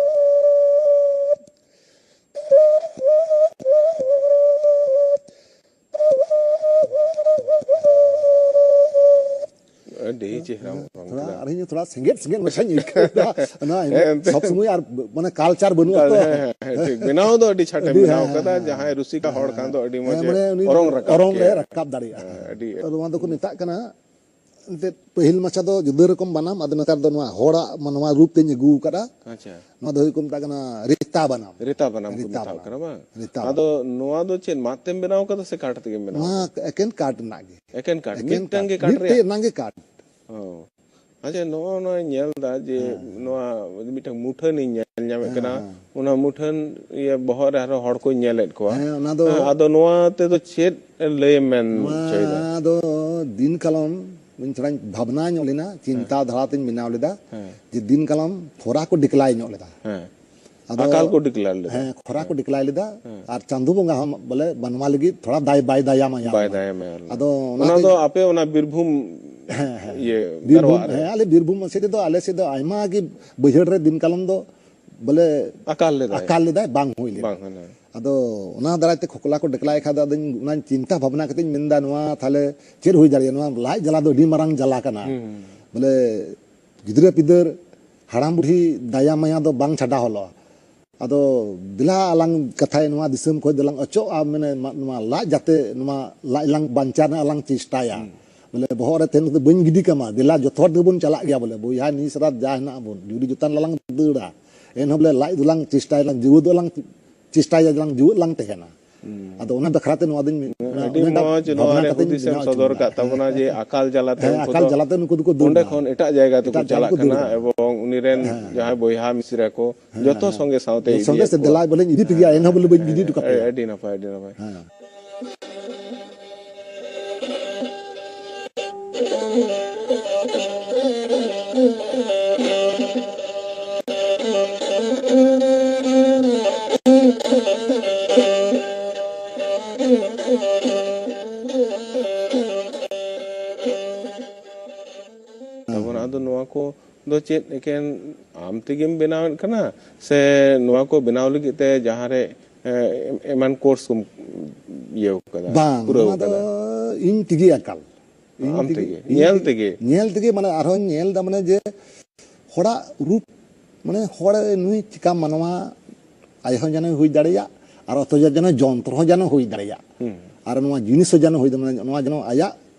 ᱟᱹᱰᱤ ᱪᱮᱦᱨᱟᱢ ᱚᱨᱚᱝ ᱛᱷᱚᱲᱟ ᱠᱮᱫᱟ᱾ ᱟᱨ ᱤᱧ ᱛᱷᱚᱲᱟ ᱥᱮᱸᱜᱮᱫ ᱥᱮᱸᱜᱮᱫ ᱢᱟᱪᱷᱟᱧ ᱟᱹᱭᱠᱟᱹᱣ ᱮᱫᱟ᱾ ᱚᱱᱟ ᱦᱮᱸ, ᱮᱱᱛᱮ᱾ ᱥᱚᱵ ᱥᱚᱢᱚᱭ ᱟᱨ ᱢᱟᱱᱮ culture ᱵᱟᱹᱱᱩᱜᱼᱟ ᱛᱚ᱾ ᱦᱮᱸ, ᱦᱮᱸ, ᱦᱮᱸ, ᱴᱷᱤᱠ᱾ ᱵᱮᱱᱟᱣ ᱫᱚ ᱟᱹᱰᱤ ᱪᱷᱟᱴᱮ ᱟᱹᱰᱤ, ᱵᱮᱱᱟᱣ ᱦᱮᱸ, ᱠᱟᱫᱟ᱾ ᱦᱮᱸ, ᱡᱟᱦᱟᱸᱭ ᱦᱮᱸ᱾ ᱨᱩᱥᱤᱠᱟ ᱦᱚᱲ ᱦᱮᱸ, ᱠᱷᱟᱱ ᱫᱚ ᱟᱹᱰᱤ ᱦᱮᱸ, ᱢᱚᱡᱽ ᱢᱟᱱᱮ ᱩᱱᱤ ᱚᱨᱚᱝ ᱫᱚ ᱨᱟᱠᱟᱵ ᱚᱨᱚᱝ ᱨᱮ ᱠᱮᱭᱟ᱾ ᱨᱟᱠᱟᱵ ᱫᱟᱲᱮᱭᱟᱜᱼᱟ᱾ ᱦᱮᱸ, ᱟᱹᱰᱤ ᱛᱚ ᱱᱚᱣᱟ ᱫᱚᱠᱚ ᱢᱮᱛᱟᱜ ᱠᱟᱱᱟ ᱮᱱᱛᱮᱫ ᱯᱟᱹᱦᱤᱞ ᱢᱟᱪᱷᱟ ᱫᱚ ᱡᱩᱫᱟᱹ ᱨᱚᱠᱚᱢ ᱵᱟᱱᱟᱢ, ᱟᱫᱚ ᱱᱮᱛᱟᱨ ᱫᱚ ᱱᱚᱣᱟ ᱦᱚᱲᱟᱜ ᱢᱟᱱᱣᱟ ᱨᱩᱯ ᱛᱮᱧ ᱟᱹᱜᱩ ᱟᱠᱟᱫᱼᱟ᱾ ᱟᱪᱪᱷᱟ᱾ ᱱᱚᱣᱟ ᱫᱚ ᱦᱩᱭᱩᱜ ᱠᱚ ᱢᱮᱛᱟᱜ ᱠᱟᱱᱟ ᱨᱮᱛᱟ ᱵᱟᱱᱟᱢ᱾ ᱨᱮᱛᱟ ᱵᱟᱱᱟᱢ ᱠᱚ ᱨᱮᱛᱟ ᱢᱮᱛᱟᱣᱟᱜ ᱵᱟᱱᱟᱢ᱾ ᱠᱟᱱᱟ ᱵᱟᱝ? ᱨᱮᱛᱟ ᱟᱫᱚ ᱵᱟᱱᱟᱢ᱾ ᱱᱚᱣᱟ ᱫᱚ ᱪᱮᱫ ᱢᱟᱫ ᱛᱮᱢ ᱵᱮᱱᱟᱣ ᱠᱟᱫᱟ ᱥᱮ ᱠᱟᱴ ᱛᱮᱜᱮᱢ ᱵᱮᱱᱟᱣ ᱱᱚᱣᱟ ᱠᱟᱫᱟ? ᱮᱠᱮᱱ ᱠᱟᱴ ᱨᱮᱱᱟᱜ ᱜᱮ᱾ ᱮᱠᱮᱱ ᱠᱟᱴ? ᱮᱠᱮᱱ ᱢᱤᱫᱴᱟᱝ ᱠᱟᱴ᱾ ᱜᱮ ᱠᱟᱴ ᱢᱤᱫᱴᱮᱡ ᱨᱮᱭᱟᱜ? ᱨᱮᱱᱟᱜ ᱜᱮ ᱠᱟᱴ᱾ ᱚ᱾ ᱟᱪᱪᱷᱟ, ᱱᱚᱜᱼᱚ ᱱᱚᱣᱟᱧ ᱧᱮᱞ ᱮᱫᱟ ᱡᱮ ᱦᱮᱸ᱾ ᱱᱚᱣᱟ ᱢᱤᱫᱴᱟᱝ ᱢᱩᱴᱷᱟᱹᱱᱤᱧ ᱧᱮᱞ ᱧᱟᱢᱮᱫ ᱦᱮᱸ, ᱠᱟᱱᱟ᱾ ᱦᱮᱸ᱾ ᱚᱱᱟ ᱢᱩᱴᱷᱟᱹᱱ ᱤᱭᱟᱹ ᱵᱚᱦᱚᱜ ᱨᱮ ᱟᱨᱦᱚᱸ ᱦᱚᱲ ᱠᱚᱧ ᱧᱮᱞᱮᱫ ᱠᱚᱣᱟ᱾ ᱦᱮᱸ, ᱚᱱᱟ ᱫᱚ ᱦᱮᱸ, ᱟᱫᱚ ᱱᱚᱣᱟ ᱛᱮᱫᱚ ᱪᱮᱫ ᱞᱟᱹᱭᱮᱢ ᱢᱮᱱ ᱦᱚᱪᱚᱭᱮᱫᱟ? ᱱᱚᱣᱟ ᱫᱚ ᱫᱤᱱ ᱠᱟᱞᱚᱢ ᱤᱧ ᱛᱷᱚᱲᱟᱧ ᱵᱷᱟᱵᱽᱱᱟ ᱧᱚᱜ ᱞᱮᱱᱟ, ᱦᱮᱸ᱾ ᱪᱤᱱᱛᱟ ᱫᱷᱟᱨᱟ ᱛᱤᱧ ᱵᱮᱱᱟᱣ ᱞᱮᱫᱟ ᱦᱮᱸ᱾ ᱡᱮ ᱫᱤᱱ ᱠᱟᱞᱚᱢ ᱠᱷᱚᱨᱟ ᱠᱚ declare ᱧᱚᱜ ᱞᱮᱫᱟ᱾ ᱦᱮᱸ᱾ ᱟᱫᱚ ᱟᱠᱟᱞ ᱠᱚ declare ᱞᱮᱫᱟ᱾ ᱦᱮᱸ, ᱠᱷᱚᱨᱟ ᱠᱚ ᱦᱮᱸ᱾ declare ᱞᱮᱫᱟ᱾ ᱦᱮᱸ᱾ ᱟᱨ ᱪᱟᱸᱫᱳ ᱵᱚᱸᱜᱟ ᱦᱚᱸ ᱵᱚᱞᱮ ᱢᱟᱱᱣᱟ ᱞᱟᱹᱜᱤᱫ ᱛᱷᱚᱲᱟ ᱫᱟᱭ ᱵᱟᱭ ᱫᱟᱭᱟ ᱢᱟᱭᱟ ᱵᱟᱭ ᱵᱚᱞᱮ᱾ ᱫᱟᱭᱟ ᱢᱟᱭᱟ ᱞᱮᱫᱟ᱾ ᱟᱫᱚ ᱚᱱᱟ ᱚᱱᱟᱛᱮ ᱫᱚ ᱟᱯᱮ ᱚᱱᱟ ᱵᱤᱨᱵᱷᱩᱢ ᱦᱮᱸ, ᱦᱮᱸ᱾ ᱤᱭᱟᱹ ᱵᱤᱨᱵᱷᱩᱢ, ᱫᱟᱨᱣᱟ ᱨᱮ? ᱦᱮᱸ, ᱟᱞᱮ ᱵᱤᱨᱵᱷᱩᱢ ᱥᱮᱫ ᱨᱮᱫᱚ, ᱟᱞᱮ ᱥᱮᱫ ᱫᱚ ᱟᱭᱢᱟ ᱜᱮ ᱵᱟᱹᱭᱦᱟᱹᱲ ᱨᱮ ᱫᱤᱱ ᱠᱟᱞᱚᱢ ᱫᱚ ᱵᱚᱞᱮ ᱟᱠᱟᱞ ᱞᱮᱫᱟᱭ᱾ ᱟᱠᱟᱞ ᱞᱮᱫᱟᱭ, ᱵᱟᱝ ᱦᱩᱭ ᱞᱮᱱᱟ᱾ ᱵᱟᱝ ᱦᱩᱭ ᱞᱮᱱᱟ᱾ ᱟᱫᱚ ᱚᱱᱟ ᱫᱟᱨᱟᱭ ᱛᱮ ᱠᱷᱚᱠᱞᱟ ᱠᱚ declare ᱠᱷᱟᱡ ᱫᱚ ᱟᱫᱚᱧ ᱚᱱᱟᱧ ᱪᱤᱱᱛᱟ ᱵᱷᱟᱵᱽᱱᱟ ᱠᱟᱛᱮᱧ ᱢᱮᱱᱫᱟ, ᱱᱚᱣᱟ ᱛᱟᱦᱞᱮ ᱪᱮᱫ ᱦᱩᱭ ᱫᱟᱲᱮᱭᱟᱜᱼᱟ? ᱱᱚᱣᱟ ᱞᱟᱡ ᱡᱟᱞᱟ ᱫᱚ ᱟᱹᱰᱤ ᱢᱟᱨᱟᱝ ᱡᱟᱞᱟ ᱠᱟᱱᱟ᱾ ᱦᱩᱸ᱾ ᱵᱚᱞᱮ ᱜᱤᱫᱽᱨᱟᱹ ᱯᱤᱫᱟᱹᱨ, ᱦᱟᱲᱟᱢ ᱵᱩᱲᱦᱤ ᱫᱟᱭᱟ ᱢᱟᱭᱟ ᱫᱚ ᱵᱟᱝ ᱪᱷᱟᱰᱟ ᱦᱚᱞᱚᱜᱼᱟ᱾ ᱟᱫᱚ ᱫᱮᱞᱟ ᱟᱞᱟᱝ ᱠᱟᱛᱷᱟᱭ ᱱᱚᱣᱟ ᱫᱤᱥᱚᱢ ᱠᱷᱚᱡ ᱫᱚᱞᱟᱝ ᱚᱪᱚᱜᱼᱟ, ᱢᱟᱱᱮ ᱢᱟ-, ᱱᱚᱣᱟ ᱞᱟᱡ ᱡᱟᱛᱮ, ᱱᱚᱣᱟ ᱞᱟᱡ ᱞᱟᱝ ᱵᱟᱧᱪᱟᱣ ᱨᱮᱱᱟᱜ ᱞᱟᱝ ᱪᱮᱥᱴᱟᱭᱟ᱾ ᱦᱩᱸ᱾ ᱵᱚᱞᱮ ᱵᱚᱦᱚᱜ ᱨᱮ ᱛᱟᱦᱮᱱ ᱠᱟᱛᱮ ᱵᱟᱹᱧ ᱜᱤᱰᱤ ᱠᱟᱢᱟ, ᱫᱮᱞᱟ ᱡᱚᱛᱚ ᱦᱚᱲ ᱛᱮᱵᱚᱱ ᱪᱟᱞᱟᱜ ᱜᱮᱭᱟ, ᱵᱚᱞᱮ ᱵᱚᱭᱦᱟ ᱱᱤᱥ ᱨᱟᱛ ᱡᱟ ᱦᱮᱱᱟᱜ ᱵᱚᱱ, ᱡᱩᱨᱤ ᱡᱚᱛᱟᱱ ᱞᱟᱞᱟᱝ ᱫᱟᱹᱲᱟ᱾ ᱮᱱᱦᱚᱸ ᱵᱚᱞᱮ ᱞᱟᱡ ᱫᱚᱞᱟᱝ ᱪᱮᱥᱴᱟᱭᱟᱞᱟᱝ, ᱡᱤᱣᱮᱫ ᱫᱚᱞᱟᱝ ᱪᱮᱥᱴᱟᱭᱟ ᱡᱮᱞᱟᱝ ᱡᱤᱣᱮᱫ ᱞᱟᱝ ᱛᱟᱦᱮᱱᱟ᱾ ᱟᱫᱚ ᱚᱱᱟ ᱵᱟᱠᱷᱨᱟ ᱛᱮ ᱱᱚᱣᱟ ᱫᱚᱧ, ᱚᱱᱟ, ᱟᱹᱰᱤ ᱚᱱᱟ ᱢᱤᱫᱴᱟᱝ ᱢᱚᱡᱽ ᱱᱚᱣᱟ ᱵᱷᱟᱵᱽᱱᱟ ᱨᱮ ᱠᱟᱛᱮᱧ ᱦᱩᱫᱤᱥᱮᱢ ᱵᱮᱱᱟᱣ ᱦᱚᱪᱚ ᱥᱚᱫᱚᱨ ᱞᱮᱫᱟ᱾ ᱠᱟᱜ ᱛᱟᱵᱚᱱᱟ ᱡᱮ ᱟᱠᱟᱞ ᱡᱟᱞᱟᱛᱮ ᱦᱮᱸ, ᱩᱱᱠᱩ ᱟᱠᱟᱞ ᱫᱚ ᱡᱟᱞᱟᱛᱮ ᱱᱩᱠᱩ ᱫᱚᱠᱚ ᱫᱟᱹᱲ ᱚᱸᱰᱮ ᱮᱫᱟ᱾ ᱠᱷᱚᱱ ᱮᱴᱟᱜ ᱡᱟᱭᱜᱟ ᱛᱮᱠᱚ ᱮᱴᱟᱜ ᱡᱟᱭᱜᱟ ᱪᱟᱞᱟᱜ ᱠᱚ ᱫᱟᱹᱲ ᱠᱟᱱᱟ ᱮᱫᱟ᱾ ᱮᱵᱚᱝ ᱩᱱᱤ ᱨᱮᱱ ᱦᱮᱸ, ᱦᱮᱸ᱾ ᱡᱟᱦᱟᱸᱭ ᱵᱚᱭᱦᱟ ᱢᱤᱥᱨᱟ ᱠᱚ ᱦᱮᱸ, ᱡᱚᱛᱚ ᱦᱮᱸ᱾ ᱥᱚᱸᱜᱮ ᱥᱟᱶᱛᱮ ᱡᱚᱛᱚ ᱥᱚᱸᱜᱮ ᱤᱫᱤᱭᱮᱫ ᱥᱮ ᱠᱚᱣᱟ᱾ ᱫᱮᱞᱟ ᱵᱚᱞᱮᱧ ᱤᱫᱤ ᱯᱮ ᱜᱮᱭᱟ, ᱮᱱᱦᱚᱸ ᱵᱚᱞᱮ ᱵᱟᱹᱧ ᱤᱫᱤ ᱦᱚᱴᱚ ᱠᱟᱯᱮᱭᱟ᱾ ᱟᱹᱰᱤ ᱱᱟᱯᱟᱭ, ᱟᱹᱰᱤ ᱱᱟᱯᱟᱭ᱾ ᱦᱮᱸ᱾ ᱛᱟᱵᱚᱱ ᱟᱫᱚ ᱱᱚᱣᱟ ᱠᱚ ᱫᱚ ᱪᱮᱫ ᱮᱠᱮᱱ ᱟᱢ ᱛᱮᱜᱮᱢ ᱵᱮᱱᱟᱣᱮᱫ ᱠᱟᱱᱟ, ᱥᱮ ᱱᱚᱣᱟ ᱠᱚ ᱵᱮᱱᱟᱣ ᱞᱟᱹᱜᱤᱫ ᱛᱮ ᱡᱟᱦᱟᱸ ᱨᱮ, ᱮ, ᱮᱢᱟᱱ ᱠᱳᱨᱥ ᱠᱚᱢ ᱤᱭᱟᱹᱣ ᱠᱟᱫᱟ, ᱵᱟᱝ, ᱯᱩᱨᱟᱹᱣ ᱱᱚᱣᱟ ᱫᱚ ᱠᱟᱫᱟ? ᱤᱧ ᱛᱮᱜᱮ ᱮᱠᱟᱞ᱾ ᱤᱧ ᱟᱢ ᱛᱮᱜᱮ, ᱛᱮᱜᱮ, ᱤᱧ ᱧᱮᱞ ᱛᱮᱜᱮ, ᱛᱮᱜᱮ? ᱧᱮᱞ ᱛᱮᱜᱮ, ᱢᱟᱱᱮ ᱟᱨᱦᱚᱸᱧ ᱧᱮᱞ ᱮᱫᱟ, ᱢᱟᱱᱮ ᱡᱮ ᱦᱚᱲᱟᱜ ᱨᱩᱯ, ᱢᱟᱱᱮ ᱦᱚᱲ ᱱᱩᱭ ᱪᱤᱠᱟ ᱢᱟᱱᱣᱟ, ᱟᱡ ᱦᱚᱸ ᱡᱮᱱᱚ ᱦᱩᱭ ᱫᱟᱲᱮᱭᱟᱜ, ᱟᱨ ᱚᱛᱷᱚᱪᱚ ᱡᱮᱱᱚ ᱡᱚᱱᱛᱨᱚ ᱦᱚᱸ ᱡᱮᱱᱚ ᱦᱩᱭ ᱫᱟᱲᱮᱭᱟᱜ᱾ ᱦᱩᱸ᱾ ᱟᱨ ᱱᱚᱣᱟ ᱡᱤᱱᱤᱥ ᱦᱚᱸ ᱡᱮᱱᱚ ᱦᱩᱭ ᱫᱟᱲᱮᱭᱟᱜ, ᱱᱚᱣᱟ ᱡᱮᱱᱚ ᱟᱭᱟᱜ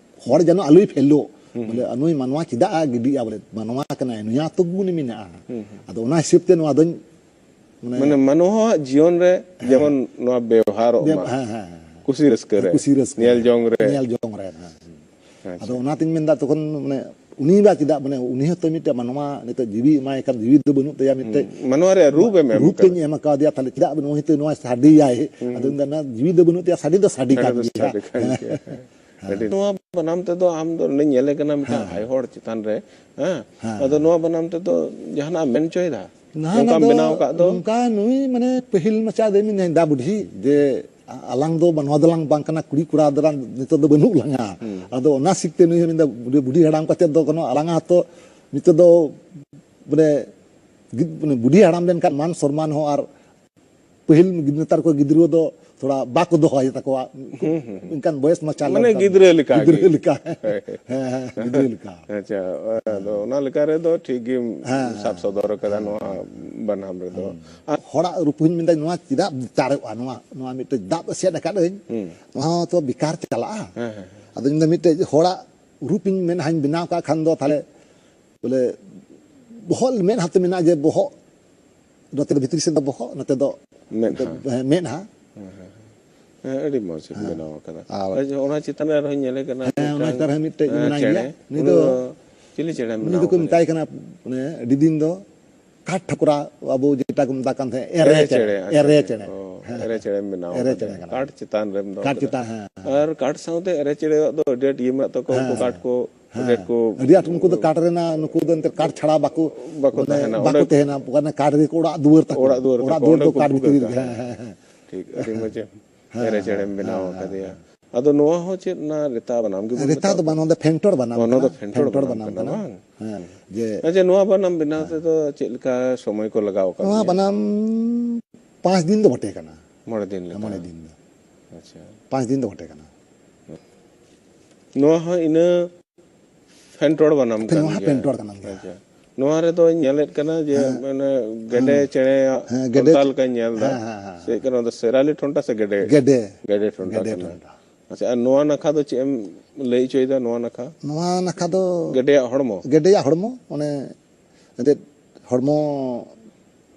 ᱦᱚᱲ ᱡᱮᱱᱚ ᱟᱞᱚᱭ ᱯᱷᱮᱞᱚᱜ᱾ ᱦᱩᱸ᱾ ᱵᱚᱞᱮ ᱱᱩᱭ ᱢᱟᱱᱣᱟ ᱪᱮᱫᱟᱜ ᱮ ᱜᱤᱰᱤᱜᱼᱟ, ᱵᱚᱞᱮ ᱢᱟᱱᱣᱟ ᱠᱟᱱᱟᱭ, ᱱᱩᱭᱟᱜ ᱛᱚ ᱜᱩᱱ ᱢᱮᱱᱟᱜᱼᱟ᱾ ᱦᱩᱸ, ᱦᱩᱸ᱾ ᱟᱫᱚ ᱚᱱᱟ ᱦᱤᱥᱟᱹᱵ ᱛᱮ ᱱᱚᱣᱟ ᱫᱚᱧ ᱢᱟᱱᱮ ᱢᱟᱱᱮ ᱢᱟᱱᱣᱟᱣᱟᱜ ᱡᱤᱭᱚᱱ ᱨᱮ ᱦᱮᱸ᱾ ᱡᱮᱢᱚᱱ ᱱᱚᱣᱟ ᱵᱮᱣᱦᱟᱨᱚᱜ ᱵᱮᱵ-, ᱢᱟ᱾ ᱦᱮᱸ, ᱦᱮᱸ, ᱦᱮᱸ᱾ ᱠᱩᱥᱤ ᱨᱟᱹᱥᱠᱟᱹ ᱨᱮ, ᱠᱩᱥᱤ ᱨᱟᱹᱥᱠᱟᱹ ᱧᱮᱞ ᱨᱮ᱾ ᱡᱚᱝ ᱨᱮ᱾ ᱧᱮᱞ ᱡᱚᱝ ᱨᱮ, ᱦᱮᱸ᱾ ᱟᱪᱪᱷᱟ᱾ ᱟᱫᱚ ᱚᱱᱟᱛᱤᱧ ᱢᱮᱱᱫᱟ, ᱛᱚᱠᱷᱚᱱ ᱢᱟᱱᱮ ᱩᱱᱤ ᱵᱟ ᱪᱮᱫᱟᱜ, ᱢᱟᱱᱮ ᱩᱱᱤ ᱦᱚᱸᱛᱚ ᱢᱤᱫᱴᱮᱡ ᱢᱟᱱᱣᱟ, ᱱᱤᱛᱚᱜ ᱡᱤᱣᱤ ᱮᱢᱟᱭ ᱠᱟᱱ, ᱡᱤᱣᱤ ᱫᱚ ᱵᱟᱹᱱᱩᱜ ᱛᱟᱭᱟ ᱢᱤᱫᱴᱮᱡ᱾ ᱦᱩᱸ, ᱢᱟᱱᱣᱟ ᱨᱮᱭᱟᱜ ᱨᱩᱯ ᱮᱢ ᱮᱢ ᱨᱩᱯ ᱠᱟᱫᱟ᱾ ᱤᱧ ᱮᱢ ᱠᱟᱣᱫᱮᱭᱟ, ᱛᱟᱦᱞᱮ ᱪᱮᱫᱟᱜ ᱱᱩᱭ ᱦᱚᱭᱛᱳ ᱱᱚᱣᱟ ᱥᱟᱰᱮᱭᱟᱭ? ᱦᱩᱸ᱾ ᱟᱫᱚ ᱢᱮᱱᱫᱟ, ᱚᱱᱟ ᱡᱤᱣᱤ ᱫᱚ ᱵᱟᱹᱱᱩᱜ ᱛᱟᱭᱟ, ᱥᱟᱰᱮ ᱫᱚ ᱥᱟᱰᱮ ᱥᱟᱰᱮ ᱠᱟᱱ ᱫᱚ ᱜᱮᱭᱟ᱾ ᱥᱟᱰᱮ ᱠᱟᱱ ᱦᱮᱸ᱾ ᱜᱮᱭᱟ᱾ ᱦᱮᱸ᱾ ᱟᱹᱰᱤ ᱱᱚᱣᱟ ᱵᱟᱱᱟᱢ ᱛᱮᱫᱚ ᱟᱢ ᱫᱚ ᱱᱚᱰᱮ ᱧᱮᱞᱮ ᱠᱟᱱᱟ ᱢᱤᱫᱴᱟᱝ ᱦᱮᱸ᱾ ᱟᱭ ᱦᱚᱲ ᱪᱮᱛᱟᱱ ᱨᱮ, ᱦᱮᱸ? ᱦᱮᱸ, ᱟᱫᱚ ᱦᱮᱸ᱾ ᱱᱚᱣᱟ ᱵᱟᱱᱟᱢ ᱛᱮᱫᱚ ᱡᱟᱦᱟᱱᱟᱜ ᱮᱢ ᱢᱮᱱ ᱦᱚᱪᱚᱭᱮᱫᱟ? ᱱᱚᱝᱠᱟᱢ ᱱᱟᱦᱟᱜ ᱫᱚ ᱵᱮᱱᱟᱣ ᱟᱠᱟᱫ ᱫᱚ? ᱱᱚᱝᱠᱟ ᱱᱩᱭ ᱢᱟᱱᱮ ᱯᱟᱹᱦᱤᱞ ᱢᱟᱪᱷᱟ ᱫᱚᱭ ᱢᱮᱱᱫᱟ, ᱵᱩᱰᱷᱤ, ᱡᱮ ᱟ-, ᱟᱞᱟᱝ ᱫᱚ ᱱᱚᱣᱟ ᱫᱚᱞᱟᱝ ᱵᱟᱝ ᱠᱟᱱᱟ, ᱠᱩᱲᱤ ᱠᱚᱲᱟ ᱫᱚᱞᱟᱝ ᱱᱤᱛᱚᱜ ᱫᱚ ᱵᱟᱹᱱᱩᱜ ᱞᱟᱝᱟ᱾ ᱦᱩᱸ᱾ ᱟᱫᱚ ᱚᱱᱟ ᱥᱤᱠ ᱛᱮ ᱱᱩᱭ ᱦᱚᱸ ᱢᱮᱱᱫᱟ, ᱵᱩᱰᱷᱤ, ᱵᱩᱰᱷᱤ ᱦᱟᱲᱟᱢ ᱠᱟᱛᱮ ᱫᱚ ᱠᱳᱱᱳ ᱟᱞᱟᱝ ᱦᱚᱸᱛᱚ ᱱᱤᱛᱚᱜ ᱫᱚ ᱵᱚᱞᱮ ᱜᱤᱫ-, ᱢᱟᱱᱮ ᱵᱩᱰᱷᱤ ᱦᱟᱲᱟᱢ ᱞᱮᱱᱠᱷᱟᱱ ᱢᱟᱱ ᱥᱚᱱᱢᱟᱱ ᱦᱚᱸ ᱟᱨ ᱯᱟᱹᱦᱤᱞ ᱱᱮᱛᱟᱨ ᱠᱚ ᱜᱤᱫᱽᱨᱟᱹ ᱫᱚ ᱛᱷᱚᱲᱟ ᱵᱟᱠᱚ ᱫᱚᱦᱚᱭ ᱛᱟᱠᱚᱣᱟ᱾ ᱦᱩᱸ, ᱦᱩᱸ, ᱦᱩᱸ᱾ ᱮᱱᱠᱷᱟᱱ ᱵᱚᱭᱮᱥ ᱢᱟᱪᱷᱟ ᱢᱟᱱᱮ ᱞᱮᱱᱠᱷᱟᱱ ᱜᱤᱫᱽᱨᱟᱹ ᱞᱮᱠᱟ ᱜᱤᱫᱽᱨᱟᱹ ᱜᱮ᱾ ᱞᱮᱠᱟ᱾ ᱦᱮᱸ, ᱦᱮᱸ, ᱜᱤᱫᱽᱨᱟᱹ ᱞᱮᱠᱟ᱾ ᱟᱪᱪᱷᱟ, ᱟᱫᱚ ᱚᱱᱟ ᱞᱮᱠᱟ ᱨᱮᱫᱚ ᱴᱷᱤᱠ ᱜᱮᱢ ᱦᱮᱸ, ᱥᱟᱵ ᱦᱮᱸ, ᱥᱚᱫᱚᱨ ᱟᱠᱟᱫᱟ ᱦᱮᱸ᱾ ᱱᱚᱣᱟ ᱵᱟᱱᱟᱢ ᱨᱮᱫᱚ᱾ ᱦᱩᱸ᱾ ᱟᱨ ᱦᱚᱲᱟᱜ ᱨᱩᱯ ᱦᱚᱸᱧ ᱢᱮᱱᱫᱟ, ᱱᱚᱣᱟ ᱪᱮᱫᱟᱜ ᱪᱟᱨᱚᱜᱼᱟ? ᱱᱚᱣᱟ, ᱱᱚᱣᱟ ᱢᱤᱫᱴᱮᱡ ᱫᱟᱵ ᱮᱥᱮᱫ ᱟᱠᱟᱫᱟᱹᱧ, ᱦᱩᱸ᱾ ᱱᱚᱣᱟ ᱦᱚᱸ ᱛᱚ ᱵᱮᱠᱟᱨ ᱪᱟᱞᱟᱜᱼᱟ᱾ ᱦᱮᱸ, ᱦᱮᱸ, ᱦᱮᱸ᱾ ᱟᱫᱚᱧ ᱢᱮᱱᱫᱟ, ᱢᱤᱫᱴᱮᱡ ᱦᱚᱲᱟᱜ ᱨᱩᱯ ᱤᱧ ᱢᱮᱫᱦᱟᱧ ᱵᱮᱱᱟᱣ ᱠᱟᱜ ᱠᱷᱟᱱ ᱫᱚ ᱛᱟᱦᱞᱮ ᱵᱚᱞᱮ ᱵᱚᱦᱚᱜ ᱢᱮᱫᱦᱟ ᱛᱮ ᱢᱮᱱᱟᱜᱼᱟ ᱡᱮ ᱵᱚᱦᱚᱜ ᱱᱚᱛᱮ ᱫᱚ ᱵᱷᱤᱛᱨᱤ ᱥᱮᱫ ᱫᱚ ᱵᱚᱦᱚᱜ, ᱱᱚᱛᱮ ᱫᱚ ᱢᱮᱫᱦᱟ᱾ ᱦᱮᱸ, ᱢᱮᱫᱦᱟ᱾ ᱦᱮᱸ, ᱟᱹᱰᱤ ᱢᱚᱡᱽ ᱵᱮᱱᱟᱣ ᱟᱠᱟᱫᱟ᱾ ᱟᱨ ᱟᱪᱪᱷᱟ, ᱚᱱᱟ ᱪᱮᱛᱟᱱ ᱨᱮ ᱟᱨᱦᱚᱸ ᱧᱮᱞᱮ ᱠᱟᱱᱟ ᱦᱮᱸ, ᱚᱱᱟ ᱢᱤᱫᱴᱟᱝ, ᱪᱮᱛᱟᱱ ᱨᱮ ᱢᱤᱫᱴᱮᱡ ᱦᱮᱸ, ᱢᱮᱱᱟᱭ ᱪᱮᱬᱮ᱾ ᱜᱮᱭᱟ᱾ ᱩᱱᱤ ᱩᱱᱤ ᱫᱚ ᱫᱚ, ᱪᱤᱞᱤ ᱪᱮᱬᱮᱢ ᱩᱱᱤ ᱵᱮᱱᱟᱣ ᱫᱚᱠᱚ ᱠᱟᱫᱮᱭᱟ? ᱢᱮᱛᱟᱭ ᱠᱟᱱᱟ, ᱢᱟᱱᱮ, ᱟᱹᱰᱤ ᱫᱤᱱ ᱫᱚ ᱠᱟᱴ ᱴᱷᱟᱠᱨᱟ, ᱟᱵᱚ ᱡᱮᱴᱟ ᱠᱚ ᱢᱮᱛᱟᱜ ᱠᱟᱱ ᱛᱟᱦᱮᱸᱫ, ᱮᱨᱮ ᱮᱨᱮ ᱪᱮᱬᱮ, ᱪᱮᱬᱮ, ᱟᱪᱪᱷᱟ, ᱮᱨᱮ ᱟᱪᱪᱷᱟ᱾ ᱪᱮᱬᱮ᱾ ᱚ, ᱦᱮᱸ, ᱮᱨᱮ ᱪᱮᱬᱮᱢ ᱵᱮᱱᱟᱣ ᱮᱨᱮ ᱠᱟᱫᱮᱭᱟ᱾ ᱪᱮᱬᱮ ᱠᱟᱱᱟ᱾ ᱠᱟᱴ ᱪᱮᱛᱟᱱ ᱨᱮᱢ ᱫᱚᱦᱚ ᱠᱟᱴ ᱠᱟᱫᱟ᱾ ᱪᱮᱛᱟᱱ, ᱦᱮᱸ᱾ ᱟᱨ ᱠᱟᱴ ᱥᱟᱶᱛᱮ ᱮᱨᱮ ᱪᱮᱬᱮᱣᱟᱜ ᱫᱚ ᱟᱹᱰᱤ ᱟᱸᱴ ᱤᱭᱟᱹ ᱢᱮᱱᱟᱜ ᱛᱟᱠᱚᱣᱟ, ᱩᱱᱠᱩ ᱦᱮᱸ᱾ ᱠᱟᱴ ᱠᱚ ᱦᱮᱸ᱾ ᱟᱹᱰᱤ ᱟᱸᱴ ᱩᱱᱠᱩ ᱫᱚ ᱠᱟᱴ ᱨᱮᱱᱟᱜ, ᱱᱩᱠᱩ ᱫᱚ ᱮᱱᱛᱮᱫ ᱠᱟᱴ ᱪᱷᱟᱲᱟ ᱵᱟᱠᱚ, ᱵᱟᱠᱚ ᱢᱟᱱᱮ, ᱛᱟᱦᱮᱱᱟ᱾ ᱵᱟᱠᱚ ᱚᱸᱰᱮ ᱛᱟᱦᱮᱱᱟ᱾ ᱚᱱᱟ ᱠᱟᱴ ᱨᱮᱜᱮ ᱠᱚ ᱚᱲᱟᱜ ᱫᱩᱣᱟᱹᱨ ᱛᱟᱠᱚ᱾ ᱚᱲᱟᱜ ᱫᱩᱣᱟᱹᱨ ᱚᱲᱟᱜ ᱛᱟᱠᱚ, ᱫᱩᱣᱟᱹᱨ ᱚᱸᱰᱮ ᱫᱚ ᱠᱚ ᱠᱟᱴ ᱵᱷᱩᱜᱟᱹᱜᱟ᱾ ᱵᱷᱤᱛᱤᱨ ᱨᱮᱜᱮ᱾ ᱦᱮᱸ, ᱦᱮᱸ, ᱦᱮᱸ᱾ ᱴᱷᱤᱠ, ᱟᱹᱰᱤ ᱢᱚᱡᱽ ᱮᱢ ᱦᱮᱸ, ᱮᱨᱮ ᱦᱮᱸ, ᱪᱮᱬᱮᱢ ᱵᱮᱱᱟᱣ ᱦᱮᱸ, ᱟᱠᱟᱫᱮᱭᱟ᱾ ᱦᱮᱸ᱾ ᱟᱫᱚ ᱱᱚᱣᱟ ᱦᱚᱸ ᱪᱮᱫ ᱚᱱᱟ ᱨᱮᱛᱟ ᱵᱟᱱᱟᱢ ᱜᱮᱵᱚᱱ ᱨᱮᱛᱟ ᱫᱚ ᱢᱮᱛᱟᱜ ᱵᱟᱝ, ᱠᱟᱱᱟ? ᱱᱚᱣᱟ ᱫᱚ ᱯᱷᱮᱱᱴᱚᱲ ᱯᱷᱮᱱᱴᱚᱲ ᱵᱟᱱᱟᱢ ᱵᱟᱱᱟᱢ ᱠᱟᱱᱟ, ᱠᱟᱱᱟ᱾ ᱵᱟᱝ? ᱦᱮᱸ, ᱡᱮ ᱟᱪᱪᱷᱟ, ᱱᱚᱣᱟ ᱵᱟᱱᱟᱢ ᱵᱮᱱᱟᱣ ᱦᱮᱸ᱾ ᱛᱮᱫᱚ ᱪᱮᱫ ᱞᱮᱠᱟ ᱥᱚᱢᱚᱭ ᱠᱚ ᱞᱟᱜᱟᱣ ᱟᱠᱟᱫ ᱱᱚᱣᱟ ᱢᱮᱭᱟ? ᱵᱟᱱᱟᱢ ᱯᱟᱸᱪ ᱫᱤᱱ ᱫᱚ ᱵᱚᱴᱮ ᱠᱟᱱᱟ᱾ ᱢᱚᱬᱮ ᱫᱤᱱ ᱞᱮᱠᱟ? ᱢᱚᱬᱮ ᱫᱤᱱ ᱫᱚ᱾ ᱟᱪᱪᱷᱟ᱾ ᱯᱟᱸᱪ ᱫᱤᱱ ᱫᱚ ᱵᱚᱴᱮ ᱠᱟᱱᱟ᱾ ᱱᱚᱣᱟ ᱦᱚᱸ ᱤᱱᱟᱹ ᱯᱷᱮᱱᱴᱚᱲ ᱵᱟᱱᱟᱢ ᱠᱟᱱ ᱱᱚᱣᱟ ᱦᱚᱸ ᱜᱮᱭᱟ? ᱯᱷᱮᱱᱴᱚᱲ ᱵᱟᱱᱟᱢ ᱜᱮᱭᱟ᱾ ᱟᱪᱪᱷᱟ᱾ ᱱᱚᱣᱟ ᱨᱮᱫᱚᱧ ᱧᱮᱞᱮᱫ ᱠᱟᱱᱟ ᱡᱮ, ᱦᱮᱸ᱾ ᱢᱟᱱᱮ, ᱜᱮᱰᱮ ᱦᱮᱸ᱾ ᱪᱮᱬᱮᱭᱟᱜ ᱦᱮᱸ, ᱜᱮᱰᱮ ᱴᱷᱚᱱᱴᱟ ᱞᱮᱠᱟᱧ ᱧᱮᱞ ᱮᱫᱟ᱾ ᱦᱮᱸ, ᱦᱮᱸ, ᱦᱮᱸ, ᱪᱮᱫ ᱦᱮᱸ᱾ ᱠᱟᱱᱟ, ᱚᱱᱟ ᱫᱚ ᱥᱮᱨᱟᱞᱤ ᱴᱷᱚᱱᱴᱟ ᱥᱮ ᱜᱮᱰᱮ? ᱜᱮᱰᱮ᱾ ᱜᱮᱰᱮ ᱴᱷᱚᱱᱴᱟ ᱜᱮᱰᱮ ᱠᱟᱱᱟ᱾ ᱴᱷᱚᱱᱴᱟ᱾ ᱟᱪᱪᱷᱟ, ᱟᱨ ᱱᱚᱣᱟ ᱱᱟᱠᱷᱟ ᱫᱚ ᱪᱮᱫ ᱮᱢ ᱞᱟᱹᱭ ᱦᱚᱪᱚᱭᱮᱫᱟ, ᱱᱚᱣᱟ ᱱᱟᱠᱷᱟ? ᱱᱚᱣᱟ ᱱᱟᱠᱷᱟ ᱫᱚ ᱜᱮᱰᱮᱭᱟᱜ ᱦᱚᱲᱢᱚ? ᱜᱮᱰᱮᱭᱟᱜ ᱦᱚᱲᱢᱚ, ᱚᱱᱮ ᱮᱱᱛᱮᱫ ᱦᱚᱲᱢᱚ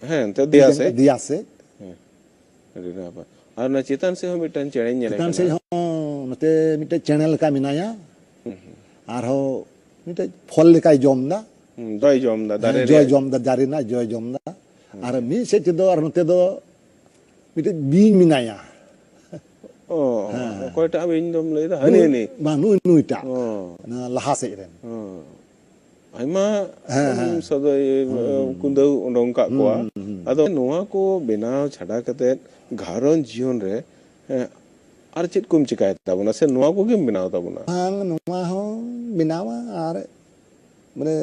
ᱦᱮᱸ, ᱮᱱᱛᱮᱫ ᱫᱮᱭᱟ ᱥᱮᱫ᱾ ᱫᱮᱭᱟ ᱥᱮᱫ᱾ ᱦᱮᱸ, ᱟᱹᱰᱤ ᱱᱟᱯᱟᱭ᱾ ᱟᱨ ᱚᱱᱟ ᱪᱮᱛᱟᱱ ᱥᱮᱫ ᱦᱚᱸ ᱢᱤᱫᱴᱟᱝ ᱪᱮᱬᱮᱧ ᱧᱮᱞᱮ ᱪᱮᱛᱟᱱ ᱠᱟᱱᱟ᱾ ᱥᱮᱫ ᱦᱚᱸ ᱱᱚᱛᱮ ᱢᱤᱫᱴᱮᱡ ᱪᱮᱬᱮ ᱞᱮᱠᱟ ᱢᱮᱱᱟᱭᱟ᱾ ᱦᱩᱸ, ᱦᱩᱸ᱾ ᱟᱨᱦᱚᱸ ᱢᱤᱫᱴᱮᱡ ᱯᱷᱚᱞ ᱞᱮᱠᱟᱭ ᱡᱚᱢ ᱮᱫᱟ᱾ ᱦᱩᱸ, ᱡᱚᱭ ᱡᱚᱢ ᱮᱫᱟ, ᱫᱟᱨᱮ ᱦᱮᱸ, ᱡᱚᱭ ᱨᱮᱭᱟᱜ᱾ ᱡᱚᱢ ᱮᱫᱟ, ᱫᱟᱨᱮ ᱨᱮᱱᱟᱜ ᱡᱚᱭ ᱡᱚᱢ ᱮᱫᱟ᱾ ᱦᱩᱸ᱾ ᱟᱨ ᱢᱤᱫ ᱥᱮᱫ ᱛᱮᱫᱚ, ᱟᱨ ᱱᱚᱛᱮ ᱫᱚ ᱢᱤᱫᱴᱮᱡ ᱵᱤᱧ ᱢᱮᱱᱟᱭᱟ᱾ ᱚ, ᱦᱮᱸ᱾ ᱚᱠᱚᱭᱴᱟᱜ ᱵᱤᱧ ᱫᱚᱢ ᱞᱟᱹᱭᱫᱟ? ᱦᱟᱹᱱᱤ, ᱱᱩᱭ, ᱦᱟᱹᱱᱤ? ᱵᱟᱝ, ᱱᱩᱭ, ᱱᱩᱭᱴᱟᱜ᱾ ᱚ᱾ ᱚᱱᱟ ᱞᱟᱦᱟ ᱥᱮᱫ ᱨᱮᱱ᱾ ᱚ᱾ ᱟᱭᱢᱟ, ᱦᱮᱸ, ᱩᱢ, ᱦᱮᱸ᱾ ᱥᱚᱫᱚᱭ, ᱦᱩᱸ, ᱦᱩᱸ, ᱠᱩᱸᱫᱟᱹᱣ ᱩᱰᱩᱝ ᱠᱟᱜ ᱦᱩᱸ, ᱠᱚᱣᱟ᱾ ᱦᱩᱸ, ᱦᱩᱸ᱾ ᱟᱫᱚ ᱱᱚᱣᱟ ᱠᱚ ᱵᱮᱱᱟᱣ ᱪᱷᱟᱰᱟ ᱠᱟᱛᱮᱫ ᱜᱷᱟᱨᱚᱸᱡᱽ ᱡᱤᱭᱚᱱ ᱨᱮ, ᱦᱮᱸ, ᱟᱨ ᱪᱮᱫ ᱠᱚᱢ ᱪᱮᱠᱟᱭ ᱛᱟᱵᱚᱱᱟ ᱥᱮ ᱱᱚᱣᱟ ᱠᱚᱜᱮᱢ ᱵᱮᱱᱟᱣ ᱛᱟᱵᱚᱱᱟ? ᱵᱟᱝ, ᱱᱚᱣᱟ ᱦᱚᱸ ᱵᱮᱱᱟᱣᱟ ᱟᱨ, ᱢᱟᱱᱮ,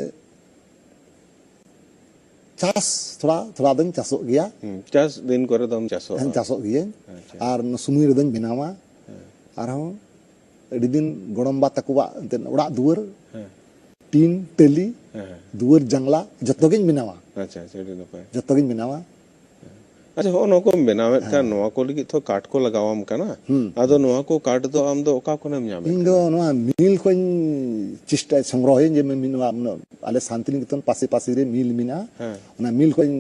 ᱪᱟᱥ ᱛᱷᱚᱲᱟ, ᱛᱷᱚᱲᱟ ᱫᱚᱧ ᱪᱟᱥᱚᱜ ᱜᱮᱭᱟ᱾ ᱦᱩᱸ, ᱪᱟᱥ ᱫᱤᱱ ᱠᱚᱨᱮ ᱫᱚᱢ ᱪᱟᱥᱚᱜᱼᱟ? ᱦᱮᱸ, ᱪᱟᱥᱚᱜ ᱜᱤᱭᱟᱹᱧ᱾ ᱟᱪᱪᱷᱟ᱾ ᱟᱨ ᱥᱚᱢᱚᱭ ᱨᱮᱫᱚᱧ ᱵᱮᱱᱟᱣᱟ᱾ ᱦᱮᱸ᱾ ᱟᱨᱦᱚᱸ ᱟᱹᱰᱤ ᱫᱤᱱ ᱜᱚᱲᱚᱢ ᱵᱟ ᱛᱟᱠᱚᱣᱟᱜ ᱮᱱᱛᱮᱫ ᱚᱲᱟᱜ ᱫᱩᱣᱟᱹᱨ, ᱦᱮᱸ᱾ ᱴᱤᱱ, ᱴᱟᱹᱞᱤ, ᱦᱮᱸ, ᱦᱮᱸ᱾ ᱫᱩᱣᱟᱹᱨ, ᱡᱟᱝᱞᱟ ᱡᱚᱛᱚ ᱜᱤᱧ ᱵᱮᱱᱟᱣᱟ᱾ ᱟᱪᱪᱷᱟ, ᱟᱪᱪᱷᱟ, ᱟᱹᱰᱤ ᱱᱟᱯᱟᱭ᱾ ᱡᱚᱛᱚ ᱜᱤᱧ ᱵᱮᱱᱟᱣᱟ᱾ ᱟᱪᱪᱷᱟ, ᱦᱚᱸᱜᱼᱚ ᱱᱚᱣᱟ ᱠᱚᱢ ᱵᱮᱱᱟᱣᱮᱫ ᱠᱷᱟᱱ, ᱦᱮᱸ᱾ ᱱᱚᱣᱟ ᱠᱚ ᱞᱟᱹᱜᱤᱫ ᱛᱚ ᱠᱟᱴ ᱠᱚ ᱞᱟᱜᱟᱣᱟᱢ ᱠᱟᱱᱟ᱾ ᱦᱩᱸ᱾ ᱟᱫᱚ ᱱᱚᱣᱟ ᱠᱚ ᱠᱟᱴ ᱫᱚ ᱟᱢ ᱫᱚ ᱚᱠᱟ ᱠᱷᱚᱱᱮᱢ ᱧᱟᱢᱮᱫ ᱤᱧ ᱫᱚ ᱠᱟᱱᱟ? ᱱᱚᱣᱟ ᱢᱤᱞ ᱠᱷᱚᱱ ᱪᱮᱥᱴᱟᱭ ᱥᱚᱝᱜᱨᱚᱦᱚᱭᱟᱹᱧ, ᱡᱮ ᱢᱤ-, ᱱᱚᱣᱟ ᱟᱞᱮ ᱥᱟᱱᱛᱤᱱᱤᱠᱮᱛᱚᱱ ᱯᱟᱥᱮ ᱯᱟᱥᱮ ᱨᱮ ᱢᱤᱞ ᱢᱮᱱᱟᱜᱼᱟ᱾ ᱦᱮᱸ᱾ ᱚᱱᱟ ᱢᱤᱞ ᱠᱷᱚᱱ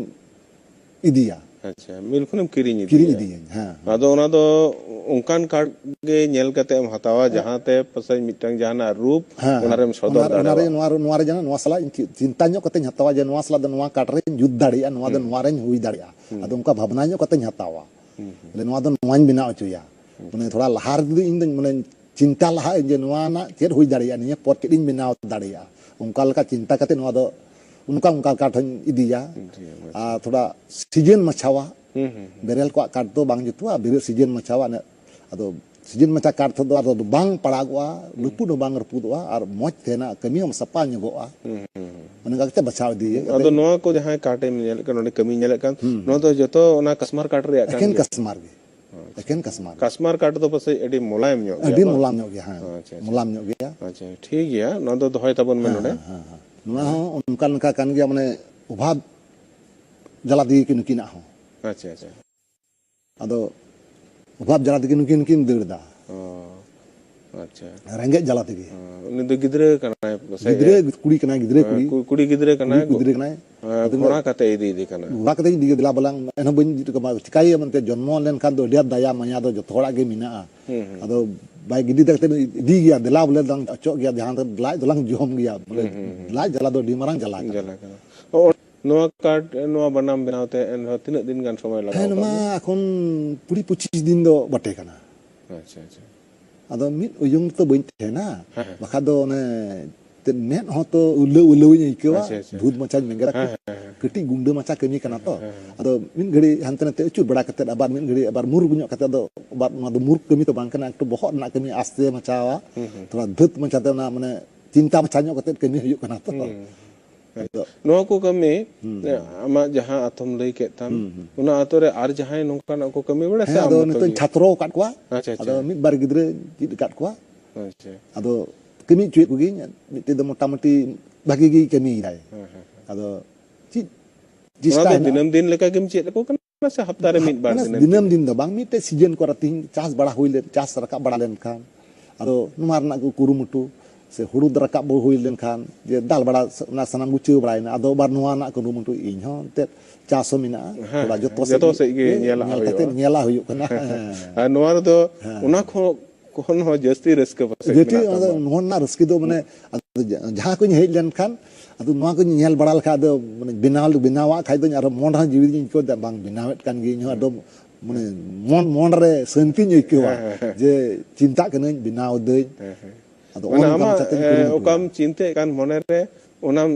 ᱤᱫᱤᱭᱟ᱾ ᱟᱪᱪᱷᱟ, ᱢᱤᱞ ᱠᱷᱚᱱᱮᱢ ᱠᱤᱨᱤᱧ ᱤᱫᱤᱭᱟ᱾ ᱠᱤᱨᱤᱧ ᱤᱫᱤᱭᱟᱹᱧ, ᱦᱮᱸ᱾ ᱟᱫᱚ ᱚᱱᱟ ᱫᱚ ᱚᱱᱠᱟᱱ ᱠᱟᱴ ᱜᱮ ᱧᱮᱞ ᱠᱟᱛᱮ ᱮᱢ ᱦᱟᱛᱟᱣᱟ, ᱦᱮᱸ᱾ ᱡᱟᱦᱟᱸ ᱛᱮ ᱯᱟᱥᱮᱡ ᱢᱤᱫᱴᱟᱝ ᱡᱟᱦᱟᱱᱟᱜ ᱨᱩᱯ ᱦᱮᱸ, ᱚᱱᱟ ᱨᱮᱢ ᱥᱚᱫᱚᱨ ᱚᱱᱟ, ᱚᱱᱟ ᱨᱮ, ᱫᱟᱲᱮᱭᱟᱜᱼᱟ᱾ ᱱᱚᱣᱟ ᱨᱮ, ᱱᱚᱣᱟ ᱨᱮ ᱡᱟᱦᱟᱸ, ᱱᱚᱣᱟ ᱥᱟᱞᱟᱜ ᱤᱧ ᱪᱤ-, ᱪᱤᱱᱛᱟ ᱧᱚᱜ ᱠᱟᱛᱮᱧ ᱦᱟᱛᱟᱣᱟ ᱡᱮ ᱱᱚᱣᱟ ᱥᱟᱞᱟᱜ ᱫᱚ ᱱᱚᱣᱟ ᱠᱟᱴ ᱨᱮᱧ ᱡᱩᱛ ᱫᱟᱲᱮᱭᱟᱜᱼᱟ, ᱱᱚᱣᱟ ᱫᱚ ᱦᱩᱸ᱾ ᱱᱚᱣᱟ ᱨᱮᱧ ᱦᱩᱭ ᱫᱟᱲᱮᱭᱟᱜᱼᱟ᱾ ᱦᱩᱸ᱾ ᱟᱫᱚ ᱚᱱᱠᱟ ᱵᱷᱟᱵᱽᱱᱟ ᱧᱚᱜ ᱠᱟᱛᱮᱧ ᱦᱟᱛᱟᱣᱟ᱾ ᱦᱩᱸ, ᱦᱩᱸ᱾ ᱵᱚᱞᱮ ᱱᱚᱣᱟ ᱫᱚ ᱱᱚᱣᱟᱧ ᱵᱮᱱᱟᱣ ᱦᱚᱪᱚᱭᱟ᱾ ᱦᱩᱸ᱾ ᱢᱟᱱᱮ ᱛᱷᱚᱲᱟ ᱞᱟᱦᱟ ᱨᱮ ᱡᱩᱫᱤ ᱤᱧ ᱫᱚᱧ ᱢᱟᱱᱮ ᱪᱤᱱᱛᱟ ᱞᱟᱦᱟᱜ ᱟᱹᱧ ᱡᱮ ᱱᱚᱣᱟ ᱨᱮᱱᱟᱜ ᱪᱮᱫ ᱦᱩᱭ ᱫᱟᱲᱮᱭᱟᱜᱼᱟ, ᱱᱤᱭᱟᱹ ᱯᱚᱨ ᱪᱮᱫ ᱤᱧ ᱵᱮᱱᱟᱣ ᱫᱟᱲᱮᱭᱟᱜᱼᱟ, ᱚᱱᱠᱟ ᱞᱮᱠᱟ ᱪᱤᱱᱛᱟ ᱠᱟᱛᱮ ᱱᱚᱣᱟ ᱫᱚ ᱚᱱᱠᱟ, ᱚᱱᱠᱟ ᱠᱟᱴ ᱦᱚᱧ ᱤᱫᱤᱭᱟ᱾ ᱴᱷᱤᱠ ᱜᱮᱭᱟ᱾ ᱟᱨ ᱛᱷᱚᱲᱟ ᱥᱤᱡᱮᱱ ᱢᱟᱪᱷᱟᱣᱟ᱾ ᱦᱩᱸ, ᱦᱩᱸ, ᱦᱩᱸ᱾ ᱵᱮᱨᱮᱞ ᱠᱚᱣᱟᱜ ᱠᱟᱴ ᱫᱚ ᱵᱟᱝ ᱡᱩᱛᱩᱜᱼᱟ, ᱵᱮᱨᱮᱞ ᱥᱤᱡᱮᱱ ᱢᱟᱪᱷᱟᱣᱟ᱾ ᱟᱫᱚ ᱥᱤᱡᱮᱱ ᱢᱟᱪᱷᱟ ᱠᱟᱴ ᱛᱮᱫᱚ ᱟᱫᱚ ᱵᱟᱝ ᱯᱟᱲᱟᱜᱚᱜᱼᱟ, ᱦᱩᱸ᱾ ᱞᱩᱯᱩᱜ ᱦᱚᱸ ᱵᱟᱝ ᱨᱟᱹᱯᱩᱫᱚᱜᱼᱟ, ᱟᱨ ᱢᱚᱡᱽ ᱛᱟᱦᱮᱱᱟ, ᱠᱟᱹᱢᱤ ᱦᱚᱸ ᱥᱟᱯᱷᱟ ᱧᱚᱜᱚᱜᱼᱟ᱾ ᱦᱩᱸ, ᱦᱩᱸ, ᱦᱩᱸ᱾ ᱚᱱᱮ ᱚᱱᱠᱟ ᱠᱟᱛᱮ ᱵᱟᱪᱷᱟᱣ ᱤᱫᱤᱭᱮ ᱟᱫᱚ ᱠᱟᱛᱮ ᱱᱚᱣᱟ ᱠᱚ ᱡᱟᱦᱟᱸ ᱠᱟᱴᱮᱢ ᱧᱮᱞᱮᱫ ᱠᱟᱱ, ᱱᱚᱸᱰᱮ ᱠᱟᱹᱢᱤᱧ ᱧᱮᱞᱮᱫ ᱠᱟᱱ, ᱦᱩᱸ᱾ ᱱᱚᱣᱟ ᱫᱚ ᱡᱚᱛᱚ ᱚᱱᱟ ᱠᱟᱥᱢᱟᱨ ᱠᱟᱴ ᱨᱮᱭᱟᱜ ᱠᱟᱱ ᱮᱠᱮᱱ ᱜᱮᱭᱟ? ᱠᱟᱥᱢᱟᱨ ᱜᱮ᱾ ᱟᱪᱪᱷᱟ᱾ ᱮᱠᱮᱱ ᱠᱟᱥᱢᱟᱨ᱾ ᱠᱟᱥᱢᱟᱨ ᱠᱟᱴ ᱫᱚ ᱯᱟᱥᱮᱡ ᱟᱹᱰᱤ ᱢᱚᱞᱟᱭᱮᱢ ᱧᱚᱜ ᱜᱮᱭᱟ, ᱟᱹᱰᱤ ᱵᱟᱝ? ᱢᱚᱞᱟᱢ ᱧᱚᱜ ᱜᱮᱭᱟ, ᱦᱮᱸ᱾ ᱟᱪᱪᱷᱟ, ᱟᱪᱪᱷᱟ᱾ ᱢᱚᱞᱟᱢ ᱧᱚᱜ ᱜᱮᱭᱟ᱾ ᱟᱪᱪᱷᱟ, ᱴᱷᱤᱠ ᱜᱮᱭᱟ, ᱱᱚᱣᱟ ᱫᱚ ᱫᱚᱦᱚᱭ ᱛᱟᱵᱚᱱ ᱢᱮ ᱦᱮᱸ, ᱱᱚᱰᱮ᱾ ᱦᱮᱸ, ᱦᱮᱸ, ᱦᱮᱸ᱾ ᱱᱚᱣᱟ ᱦᱚᱸ ᱚᱱᱠᱟ ᱞᱮᱠᱟ ᱠᱟᱱ ᱜᱮᱭᱟ, ᱢᱟᱱᱮ ᱚᱵᱷᱟᱵᱽ ᱡᱟᱞᱟ ᱛᱮᱜᱮ ᱠᱤᱱ ᱱᱩᱠᱤᱱᱟᱜ ᱦᱚᱸ᱾ ᱟᱪᱪᱷᱟ, ᱟᱪᱪᱷᱟ᱾ ᱟᱫᱚ ᱚᱵᱷᱟᱵᱽ ᱡᱟᱞᱟ ᱛᱮᱜᱮ ᱱᱩᱠᱤᱱ ᱠᱤᱱ ᱫᱟᱹᱲ ᱮᱫᱟ᱾ ᱚ, ᱟᱪᱪᱷᱟ᱾ ᱨᱮᱸᱜᱮᱡ ᱡᱟᱞᱟ ᱛᱮᱜᱮ᱾ ᱚ, ᱩᱱᱤ ᱫᱚ ᱜᱤᱫᱽᱨᱟᱹ ᱠᱟᱱᱟᱭ ᱯᱟᱥᱮᱡ? ᱜᱤᱫᱽᱨᱟᱹ ᱠᱩᱲᱤ ᱠᱟᱱᱟᱭ, ᱜᱤᱫᱽᱨᱟᱹ ᱦᱮᱸ, ᱠᱩᱲᱤ᱾ ᱠᱩ-, ᱠᱩᱲᱤ ᱜᱤᱫᱽᱨᱟᱹ ᱠᱟᱱᱟᱭ᱾ ᱠᱩᱲᱤ ᱜᱤᱫᱽᱨᱟᱹ ᱠᱟᱱᱟᱭ᱾ ᱦᱮᱸ, ᱟᱫᱚ ᱜᱷᱚᱲᱟ ᱠᱟᱛᱮ ᱤᱫᱤᱭᱮᱫᱮ ᱠᱟᱱᱟ᱾ ᱜᱷᱚᱲᱟ ᱠᱟᱛᱮ ᱤᱫᱤ, ᱫᱮᱞᱟ ᱵᱟᱞᱟᱝ, ᱮᱱᱦᱚᱸ ᱵᱟᱹᱧ ᱤᱫᱤ ᱦᱚᱴᱚ ᱠᱟᱢᱟ᱾ ᱪᱤᱠᱟᱹᱭᱟᱢ ᱮᱱᱛᱮ, ᱡᱚᱱᱢᱚ ᱞᱮᱱᱠᱷᱟᱱ ᱫᱚ ᱟᱹᱰᱤ ᱟᱸᱴ ᱫᱟᱭᱟ ᱢᱟᱭᱟ ᱫᱚ ᱡᱚᱛᱚ ᱦᱚᱲᱟᱜ ᱜᱮ ᱢᱮᱱᱟᱜᱼᱟ᱾ ᱦᱩᱸ, ᱦᱩᱸ᱾ ᱟᱫᱚ ᱵᱟᱭ ᱜᱤᱰᱤ ᱠᱟᱛᱮ ᱤᱫᱤ ᱜᱮᱭᱟ, ᱫᱮᱞᱟ ᱵᱚᱞᱮ ᱫᱚᱞᱟᱝ ᱚᱪᱚᱜ ᱜᱮᱭᱟ, ᱡᱟᱦᱟᱸ ᱫᱚ ᱞᱟᱡ ᱫᱚᱞᱟᱝ ᱡᱚᱢ ᱜᱮᱭᱟ, ᱵᱚᱞᱮ ᱦᱩᱸ, ᱦᱩᱸ, ᱦᱩᱸ᱾ ᱞᱟᱡ ᱡᱟᱞᱟ ᱫᱚ ᱟᱹᱰᱤ ᱢᱟᱨᱟᱝ ᱡᱟᱞᱟ ᱠᱟᱱᱟ᱾ ᱡᱟᱞᱟ ᱠᱟᱱᱟ᱾ ᱚ, ᱱᱚᱣᱟ ᱠᱟᱴ, ᱱᱚᱣᱟ ᱵᱟᱱᱟᱢ ᱵᱮᱱᱟᱣ ᱛᱮ ᱮᱱ ᱨᱮᱦᱚᱸ ᱛᱤᱱᱟᱹᱜ ᱫᱤᱱ ᱜᱟᱱ ᱥᱚᱢᱚᱭ ᱞᱟᱜᱟᱣ ᱦᱮᱸ, ᱠᱟᱜ ᱱᱚᱣᱟ ᱢᱮᱭᱟ? ᱮᱠᱷᱚᱱ ᱠᱩᱲᱤ ᱯᱚᱸᱪᱤᱥ ᱫᱤᱱ ᱫᱚ ᱵᱚᱴᱮ ᱠᱟᱱᱟ᱾ ᱟᱪᱪᱷᱟ, ᱟᱪᱪᱷᱟ᱾ ᱟᱫᱚ ᱢᱤᱫ ᱩᱭᱩᱝ ᱛᱚ ᱵᱟᱹᱧ ᱛᱟᱦᱮᱱᱟ, ᱦᱮᱸ, ᱦᱮᱸ᱾ ᱵᱟᱠᱷᱟᱡ ᱫᱚ ᱚᱱᱮ ᱛᱮ ᱢᱮᱫ ᱦᱚᱸ ᱛᱚ ᱩᱞᱟᱹᱣ ᱩᱞᱟᱹᱣ ᱤᱧ ᱟᱹᱭᱠᱟᱹᱣᱟ, ᱟᱪᱪᱷᱟ, ᱟᱪᱪᱷᱟ᱾ ᱵᱷᱩᱛ ᱢᱟᱪᱷᱟᱧ ᱵᱮᱸᱜᱮᱫᱟ᱾ ᱦᱮᱸ, ᱦᱮᱸ, ᱦᱮᱸ᱾ ᱠᱟᱹᱴᱤᱡ ᱜᱩᱱᱰᱟᱹ ᱢᱟᱪᱷᱟ ᱠᱟᱹᱢᱤ ᱠᱟᱱᱟ ᱛᱚ᱾ ᱦᱮᱸ, ᱦᱮᱸ, ᱦᱮᱸ᱾ ᱟᱫᱚ ᱢᱤᱫ ᱜᱷᱟᱹᱲᱤᱡ ᱦᱟᱱᱛᱮ ᱱᱟᱛᱮ ᱟᱹᱪᱩᱨ ᱵᱟᱲᱟ ᱠᱟᱛᱮᱫ ᱟᱵᱟᱨ ᱢᱤᱫ ᱜᱷᱟᱹᱲᱤᱡ ᱟᱵᱟᱨ ᱢᱩᱨ ᱧᱚᱜ ᱠᱟᱛᱮᱫ ᱟᱫᱚ ᱟᱵᱟᱨ ᱱᱚᱣᱟ ᱫᱚ ᱢᱩᱨ ᱠᱟᱹᱢᱤ ᱛᱚ ᱵᱟᱝ ᱠᱟᱱᱟ, ᱮᱠᱴᱩ ᱵᱚᱦᱚᱜ ᱨᱮᱱᱟᱜ ᱠᱟᱹᱢᱤ ᱟᱥᱛᱮ ᱢᱟᱪᱷᱟᱣᱟ, ᱦᱩᱸ, ᱦᱩᱸ᱾ ᱛᱷᱚᱲᱟ ᱫᱷᱟᱹᱛ ᱢᱟᱪᱷᱟᱛᱮ ᱚᱱᱟ ᱢᱟᱱᱮ ᱪᱤᱱᱛᱟ ᱢᱟᱪᱷᱟ ᱧᱚᱜ ᱠᱟᱛᱮᱫ ᱠᱟᱹᱢᱤ ᱦᱩᱭᱩᱜ ᱠᱟᱱᱟ ᱛᱚ᱾ ᱦᱩᱸ᱾ ᱟᱫᱚ ᱱᱚᱣᱟ ᱠᱚ ᱠᱟᱹᱢᱤ, ᱦᱩᱸ᱾ ᱟᱢᱟᱜ ᱡᱟᱦᱟᱸ ᱟᱛᱚᱢ ᱞᱟᱹᱭ ᱠᱮᱫ ᱛᱟᱢ, ᱦᱩᱸ, ᱦᱩᱸ᱾ ᱚᱱᱟ ᱟᱛᱳ ᱨᱮ ᱟᱨ ᱡᱟᱦᱟᱸᱭ ᱱᱚᱝᱠᱟᱱᱟᱜ ᱠᱚ ᱠᱟᱹᱢᱤ ᱵᱟᱲᱟᱭᱟ ᱥᱮ ᱦᱮᱸ, ᱟᱢ ᱟᱫᱚ ᱢᱚᱛᱚ ᱱᱤᱛᱚᱜ ᱜᱮ? ᱪᱷᱟᱛᱨᱚ ᱟᱠᱟᱫ ᱠᱚᱣᱟ᱾ ᱟᱪᱪᱷᱟ, ᱟᱪᱪᱷᱟ᱾ ᱟᱫᱚ ᱢᱤᱫ ᱵᱟᱨ ᱜᱤᱫᱽᱨᱟᱹ ᱪᱮᱫ ᱟᱠᱟᱫ ᱠᱚᱣᱟ᱾ ᱟᱪᱪᱷᱟ᱾ ᱟᱫᱚ ᱠᱟᱹᱢᱤ ᱦᱚᱪᱚᱭᱮᱫ ᱠᱚᱜᱮᱭᱟᱹᱧ᱾ ᱢᱤᱫᱴᱮᱡ ᱫᱚ ᱢᱚᱴᱟᱢᱩᱴᱤ ᱵᱷᱟᱜᱤ ᱜᱮᱭ ᱠᱟᱹᱢᱤᱭᱮᱫᱟᱭ᱾ ᱦᱮᱸ, ᱦᱮᱸ, ᱦᱮᱸ᱾ ᱟᱫᱚ ᱪᱮᱫ ᱚᱱᱟ ᱪᱮᱥᱴᱟ ᱫᱚ ᱦᱮᱱᱟᱜᱼᱟ᱾ ᱫᱤᱱᱟᱹᱢ ᱫᱤᱱ ᱞᱮᱠᱟ ᱜᱮᱢ ᱪᱮᱫ ᱟᱠᱚ ᱠᱟᱱᱟ ᱥᱮ ᱦᱟᱯᱛᱟ ᱨᱮ ᱢᱤᱫ ᱵᱟᱨ ᱢᱟᱱᱮ ᱫᱤᱱᱮᱢ ᱫᱤᱱᱟᱹᱢ ᱪᱮᱫ? ᱫᱤᱱ ᱫᱚ ᱵᱟᱝ, ᱢᱤᱫᱴᱮᱡ ᱥᱤᱡᱮᱱ ᱠᱚᱨᱮ ᱛᱤᱦᱤᱧ ᱪᱟᱥ ᱵᱟᱲᱟ ᱦᱩᱭ ᱞᱮᱱ, ᱪᱟᱥ ᱨᱟᱠᱟᱵ ᱵᱟᱲᱟ ᱞᱮᱱᱠᱷᱟᱱ ᱟᱫᱚ ᱱᱚᱣᱟ ᱨᱮᱱᱟᱜ ᱠᱚ ᱠᱩᱨᱩᱢᱩᱴᱩ᱾ ᱥᱮ ᱦᱩᱲᱩ ᱨᱟᱠᱟᱵ ᱦᱩᱭ ᱞᱮᱱᱠᱷᱟᱱ ᱡᱮ ᱫᱟᱞ ᱵᱟᱲᱟ, ᱚᱱᱟ ᱥᱟᱱᱟᱢ ᱜᱩᱪᱷᱟᱹᱣ ᱵᱟᱲᱟᱭᱮᱱᱟ, ᱟᱫᱚ ᱟᱵᱟᱨ ᱱᱚᱣᱟ ᱨᱮᱱᱟᱜ ᱠᱩᱨᱩᱢᱩᱴᱩ ᱤᱧ ᱦᱚᱸ ᱮᱱᱛᱮᱫ ᱪᱟᱥ ᱦᱚᱸ ᱢᱮᱱᱟᱜᱼᱟ᱾ ᱦᱮᱸ, ᱛᱷᱚᱲᱟ ᱡᱚᱛᱚ ᱡᱚᱛᱚ ᱥᱮᱫ ᱥᱮᱫ ᱜᱮ ᱜᱮ ᱧᱮᱞᱟᱜ ᱧᱮᱞ ᱠᱟᱛᱮ ᱦᱩᱭᱩᱜᱼᱟ᱾ ᱧᱮᱞᱟᱜ ᱦᱩᱭᱩᱜ ᱠᱟᱱᱟ᱾ ᱦᱮᱸ᱾ ᱟᱨ ᱱᱚᱣᱟ ᱨᱮᱫᱚ ᱦᱮᱸ᱾ ᱚᱱᱟ ᱠᱷᱚᱱ, ᱠᱷᱚᱱ ᱦᱚᱸ ᱡᱟᱹᱥᱛᱤ ᱨᱟᱹᱥᱠᱟᱹ ᱯᱟᱥᱮᱡ ᱡᱟᱹᱥᱛᱤ ᱢᱮᱱᱟᱜ ᱚᱱᱟ ᱫᱚ, ᱛᱟᱵᱚᱱᱟ᱾ ᱱᱚᱣᱟ ᱨᱮᱱᱟᱜ ᱨᱟᱹᱥᱠᱟᱹ ᱫᱚ ᱢᱟᱱᱮ, ᱟᱫᱚ ᱡᱟ-, ᱡᱟᱦᱟᱸ ᱠᱚᱧ ᱦᱮᱡ ᱞᱮᱱᱠᱷᱟᱱ, ᱟᱫᱚ ᱱᱚᱣᱟ ᱠᱚᱧ ᱧᱮᱞ ᱵᱟᱲᱟ ᱞᱮᱠᱷᱟᱱ, ᱟᱫᱚ ᱢᱟᱱᱮ ᱵᱮᱱᱟᱣ, ᱵᱮᱱᱟᱣᱟᱜ ᱠᱷᱟᱡ ᱫᱚᱧ ᱟᱨᱚ ᱢᱚᱱ ᱨᱮᱦᱚᱸ ᱡᱤᱣᱤ ᱫᱚᱧ ᱟᱹᱭᱠᱟᱹᱣ ᱮᱫᱟ, ᱵᱟᱝ ᱵᱮᱱᱟᱣᱮᱫ ᱠᱟᱱ ᱜᱤᱭᱟᱹᱧ ᱤᱧ ᱦᱚᱸ, ᱟᱫᱚ ᱢᱟᱱᱮ ᱢᱚᱱ, ᱢᱚᱱ ᱨᱮ ᱥᱟᱹᱱᱛᱤᱧ ᱟᱹᱭᱠᱟᱹᱣᱟ ᱦᱮᱸ, ᱦᱮᱸ, ᱦᱮᱸ᱾ ᱡᱮ ᱪᱤᱱᱛᱟᱜ ᱠᱟᱹᱱᱟᱹᱧ, ᱵᱮᱱᱟᱣ ᱫᱟᱹᱧ᱾ ᱦᱮᱸ, ᱦᱮᱸ᱾ ᱟᱫᱚ ᱢᱟᱱᱮ ᱚᱱᱠᱟ ᱟᱢᱟᱜ, ᱢᱟᱪᱷᱟᱛᱮᱧ ᱮ, ᱠᱩᱨᱩᱢᱩᱴᱩᱭᱟ᱾ ᱚᱠᱟᱢ ᱪᱤᱱᱛᱟᱹᱭᱮᱫ ᱠᱟᱱ ᱢᱚᱱᱮᱨᱮ, ᱚᱱᱟᱢ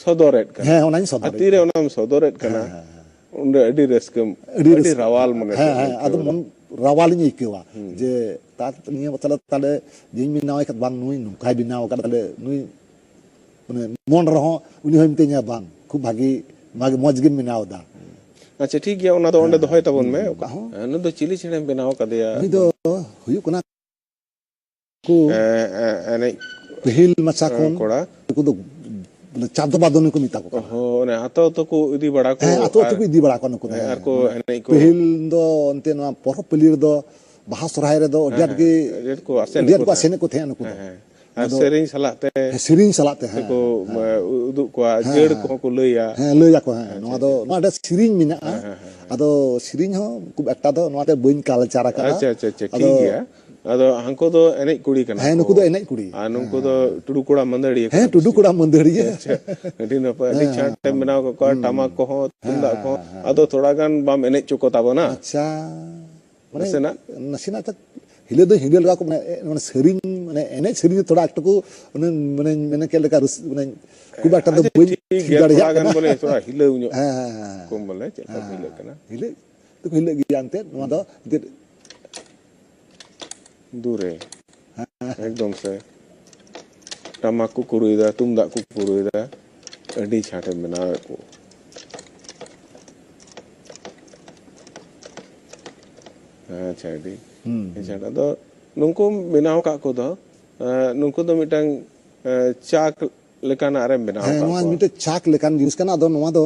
ᱥᱚᱫᱚᱨᱮᱫ ᱠᱟᱱᱟ᱾ ᱦᱮᱸ, ᱚᱱᱟᱧ ᱥᱚᱫᱚᱨᱮᱫ ᱛᱤᱨᱮ ᱠᱟᱱᱟ᱾ ᱚᱱᱟᱢ ᱥᱚᱫᱚᱨᱮᱫ ᱠᱟᱱᱟ, ᱦᱮᱸ, ᱦᱮᱸ, ᱦᱮᱸ᱾ ᱚᱸᱰᱮ ᱟᱹᱰᱤ ᱨᱟᱹᱥᱠᱟᱹᱢ, ᱟᱹᱰᱤ ᱟᱹᱰᱤ ᱨᱟᱹᱥᱠᱟᱹ᱾ ᱨᱟᱣᱟᱞ ᱢᱚᱱᱮ ᱦᱮᱸ, ᱛᱮᱢ ᱦᱮᱸ, ᱟᱹᱭᱠᱟᱹᱣ ᱟᱫᱚ ᱮᱫᱟ᱾ ᱢᱚᱱ ᱨᱟᱣᱟᱞᱤᱧ ᱟᱹᱭᱠᱟᱹᱣᱟ ᱦᱩᱸ᱾ ᱡᱮ ᱛᱟᱨ ᱱᱤᱭᱟᱹ ᱵᱟᱛᱞᱟ ᱛᱟᱦᱞᱮ ᱡᱮᱧ ᱵᱮᱱᱟᱣ ᱟᱭ ᱠᱷᱟᱱ, ᱵᱟᱝ, ᱱᱩᱭ ᱱᱚᱝᱠᱟᱭ ᱵᱮᱱᱟᱣ ᱟᱠᱟᱫᱟ, ᱛᱟᱦᱞᱮ ᱱᱩᱭ ᱢᱟᱱᱮ ᱢᱚᱱ ᱨᱮᱦᱚᱸ ᱩᱱᱤ ᱦᱚᱸᱭ ᱢᱤᱛᱟᱹᱧᱟ, "ᱵᱟᱝ, ᱠᱷᱩᱵ ᱵᱷᱟᱜᱤ, ᱵᱷᱟᱜᱤ, ᱢᱚᱡᱽ ᱜᱮᱢ ᱵᱮᱱᱟᱣ ᱮᱫᱟ᱾" ᱟᱪᱪᱷᱟ, ᱴᱷᱤᱠ ᱜᱮᱭᱟ, ᱚᱱᱟ ᱫᱚ ᱚᱸᱰᱮ ᱦᱮᱸ, ᱫᱚᱦᱚᱭ ᱛᱟᱵᱚᱱ ᱦᱮᱸ, ᱢᱮ᱾ ᱚᱱᱟ ᱦᱚᱸ᱾ ᱦᱮᱸ, ᱱᱩᱭ ᱫᱚ ᱪᱤᱞᱤ ᱪᱮᱬᱮᱢ ᱵᱮᱱᱟᱣ ᱠᱟᱫᱮᱭᱟ? ᱩᱱᱤ ᱫᱚ ᱦᱩᱭᱩᱜ ᱠᱟᱱᱟ ᱠᱚ ᱮ-, ᱮ-, ᱮᱱᱮᱡ, ᱯᱟᱹᱦᱤᱞ ᱢᱟᱪᱷᱟ ᱮ, ᱠᱷᱚᱱ ᱠᱚᱲᱟ᱾ ᱱᱩᱠᱩ ᱫᱚ ᱪᱟᱸᱫᱚ ᱵᱟᱫᱚᱱᱤ ᱠᱚ ᱢᱮᱛᱟ ᱠᱚ ᱠᱟᱱᱟ᱾ ᱦᱚᱸ, ᱚᱱᱮ ᱟᱛᱳ ᱟᱛᱳ ᱠᱚ ᱤᱫᱤ ᱵᱟᱲᱟ ᱠᱚ ᱦᱮᱸ, ᱟᱛᱳ ᱟᱛᱳ ᱟᱨ, ᱠᱚ ᱤᱫᱤ ᱵᱟᱲᱟ ᱠᱚᱣᱟ ᱱᱩᱠᱩ ᱫᱚ, ᱦᱮᱸ, ᱦᱮᱸ᱾ ᱟᱨ ᱠᱚ ᱮᱱᱮᱡ ᱠᱚ᱾ ᱯᱟᱹᱦᱤᱞ ᱫᱚ ᱮᱱᱛᱮ ᱱᱚᱣᱟ ᱯᱚᱨᱚᱵᱽ ᱯᱟᱹᱞᱤ ᱨᱮᱫᱚ, ᱵᱟᱦᱟ ᱥᱚᱨᱦᱟᱭ ᱨᱮᱫᱚ ᱟᱹᱰᱤ ᱦᱮᱸ, ᱟᱸᱴ ᱦᱮᱸ, ᱜᱮ, ᱟᱹᱰᱤ ᱟᱸᱴ ᱠᱚ ᱟᱥᱮᱱᱮᱫ ᱟᱹᱰᱤ ᱠᱚ ᱟᱸᱴ ᱠᱚ ᱛᱟᱦᱮᱸᱫ᱾ ᱟᱥᱮᱱᱮᱫ ᱠᱚ ᱛᱟᱦᱮᱸᱫ ᱱᱩᱠᱩ ᱦᱮᱸ, ᱫᱚ᱾ ᱦᱮᱸ᱾ ᱟᱨ ᱟᱫᱚ ᱥᱮᱨᱮᱧ ᱥᱟᱞᱟᱜ ᱛᱮ ᱦᱮᱸ, ᱥᱮᱨᱮᱧ ᱥᱟᱞᱟᱜ ᱛᱮ ᱦᱮᱸ, ᱛᱮᱠᱚ, ᱦᱮᱸ᱾ ᱮ, ᱩᱫᱩᱜ ᱠᱚᱣᱟ, ᱦᱮᱸ, ᱡᱟᱹᱲ ᱦᱮᱸ᱾ ᱠᱚᱦᱚᱸ ᱠᱚ ᱞᱟᱹᱭᱟ᱾ ᱦᱮᱸ, ᱞᱟᱹᱭᱟᱠᱚ, ᱦᱮᱸ᱾ ᱟᱪᱪᱷᱟ, ᱱᱚᱣᱟ ᱫᱚ, ᱟᱪᱪᱷᱟ᱾ ᱱᱚᱣᱟ ᱨᱮ ᱥᱮᱨᱮᱧ ᱢᱮᱱᱟᱜᱼᱟ᱾ ᱦᱮᱸ, ᱦᱮᱸ, ᱦᱮᱸ, ᱦᱮᱸ᱾ ᱟᱫᱚ ᱥᱮᱨᱮᱧ ᱦᱚᱸ ᱠᱷᱩᱵ ᱮᱠᱴᱟ ᱫᱚ ᱱᱚᱣᱟ ᱛᱮ ᱵᱟᱹᱧ ᱠᱟᱞᱪᱟᱨ ᱟᱠᱟᱫᱼᱟ᱾ ᱟᱪᱪᱷᱟ, ᱟᱪᱪᱷᱟ, ᱟᱪᱪᱷᱟ, ᱴᱷᱤᱠ ᱟᱫᱚ ᱜᱮᱭᱟ᱾ ᱟᱫᱚ ᱦᱟᱱᱠᱩ ᱫᱚ ᱮᱱᱮᱡ ᱠᱩᱲᱤ ᱠᱟᱱᱟ ᱦᱮᱸ, ᱠᱚ᱾ ᱱᱩᱠᱩ ᱫᱚ ᱮᱱᱮᱡ ᱠᱩᱲᱤ᱾ ᱟᱨ ᱱᱩᱠᱩ ᱦᱮᱸ, ᱫᱚ ᱦᱮᱸ᱾ ᱴᱩᱰᱩ ᱠᱚᱲᱟ ᱢᱟᱹᱫᱟᱹᱲᱤᱭᱟᱹ ᱦᱮᱸ, ᱠᱟᱱᱟ ᱠᱚ ᱴᱩᱰᱩ ᱥᱮ? ᱠᱚᱲᱟ ᱢᱟᱹᱫᱟᱹᱲᱤᱭᱟᱹ᱾ ᱟᱪᱪᱷᱟ, ᱟᱹᱰᱤ ᱱᱟᱯᱟᱭ, ᱟᱹᱰᱤ ᱦᱮᱸ, ᱪᱷᱟᱴ ᱦᱮᱸ, ᱮᱢ ᱦᱮᱸ᱾ ᱵᱮᱱᱟᱣ ᱠᱟᱜ ᱠᱚᱣᱟ, ᱦᱩᱸ, ᱴᱟᱢᱟᱠ ᱦᱩᱸ᱾ ᱠᱚᱦᱚᱸ, ᱦᱮᱸ, ᱛᱩᱢᱫᱟᱜ ᱦᱮᱸ, ᱠᱚᱦᱚᱸ᱾ ᱦᱮᱸ, ᱦᱮᱸ᱾ ᱟᱫᱚ ᱛᱷᱚᱲᱟ ᱜᱟᱱ ᱵᱟᱢ ᱮᱱᱮᱡ ᱦᱚᱪᱚ ᱠᱚ ᱛᱟᱵᱚᱱᱟ᱾ ᱟᱪᱪᱷᱟ᱾ ᱢᱟᱱᱮ, ᱱᱟᱥᱮᱱᱟᱜ? ᱱᱟᱥᱮᱱᱟᱜ ᱛᱚ ᱦᱤᱞᱟᱹ ᱫᱚ ᱦᱤᱞᱟᱹ ᱞᱮᱠᱟ ᱠᱚ, ᱢᱟᱱᱮ, ᱮ-, ᱢᱟᱱᱮ, ᱥᱮᱨᱮᱧ, ᱢᱟᱱᱮ, ᱮᱱᱮᱡ ᱥᱮᱨᱮᱧ ᱫᱚ ᱛᱷᱚᱲᱟ ᱮᱠᱴᱩ ᱠᱚ, ᱢᱟᱱᱮ, ᱢᱟᱱᱮ, ᱢᱮᱱ ᱠᱮᱫ ᱞᱮᱠᱟ ᱨᱟᱹᱥ-, ᱢᱟᱱᱮ, ᱠᱷᱩᱵ ᱮᱠᱴᱟ ᱫᱚ ᱟᱪᱪᱷᱟ, ᱵᱟᱹᱧ ᱴᱷᱤᱠ ᱴᱷᱤᱠ ᱜᱮᱭᱟ, ᱫᱟᱲᱮᱭᱟᱜ ᱛᱷᱚᱲᱟ ᱜᱟᱱ ᱠᱟᱱᱟ᱾ ᱵᱚᱞᱮ ᱛᱷᱚᱲᱟ ᱦᱤᱞᱟᱹᱣ ᱧᱚᱜ ᱦᱮᱸ, ᱦᱮᱸ, ᱦᱮᱸ, ᱦᱮᱸ᱾ ᱠᱚᱢ ᱵᱚᱞᱮ ᱪᱮᱫ ᱞᱮᱠᱟ ᱠᱚ ᱦᱮᱸ, ᱦᱤᱞᱟᱹᱜ ᱠᱟᱱᱟ᱾ ᱦᱤᱞᱟᱹᱜ ᱫᱚᱠᱚ ᱦᱤᱞᱟᱹᱜ ᱜᱮᱭᱟ ᱮᱱᱛᱮᱫ, ᱱᱚᱣᱟ ᱫᱚ ᱮᱱᱛᱮᱫ ᱫᱩᱨᱮ᱾ ᱦᱮᱸ᱾ ᱮᱠᱫᱚᱢ ᱥᱮ᱾ ᱴᱟᱢᱟᱠ ᱠᱚ ᱠᱩᱲᱩᱭᱮᱫᱟ, ᱛᱩᱢᱫᱟᱜ ᱠᱚ ᱠᱩᱲᱩᱭᱮᱫᱟ, ᱟᱹᱰᱤ ᱪᱷᱟᱴᱮ ᱵᱮᱱᱟᱣᱮᱫ ᱠᱚ᱾ ᱟᱪᱪᱷᱟ, ᱟᱹᱰᱤ ᱦᱩᱸ, ᱟᱹᱰᱤ ᱦᱩᱸ᱾ ᱪᱷᱟᱴ᱾ ᱟᱫᱚ ᱱᱩᱠᱩᱢ ᱵᱮᱱᱟᱣ ᱟᱠᱟᱫ ᱠᱚᱫᱚ, ᱮ, ᱱᱩᱠᱩ ᱫᱚ ᱢᱤᱫᱴᱟᱝ, ᱮ, ᱪᱟᱠ ᱞᱮᱠᱟᱱᱟᱜ ᱨᱮᱢ ᱵᱮᱱᱟᱣ ᱦᱮᱸ, ᱟᱠᱟᱫ ᱱᱚᱣᱟ ᱠᱚᱣᱟ᱾ ᱢᱤᱫᱴᱮᱡ ᱪᱟᱠ ᱞᱮᱠᱟᱱ ᱡᱤᱱᱤᱥ ᱠᱟᱱᱟ᱾ ᱟᱫᱚ ᱱᱚᱣᱟ ᱫᱚ,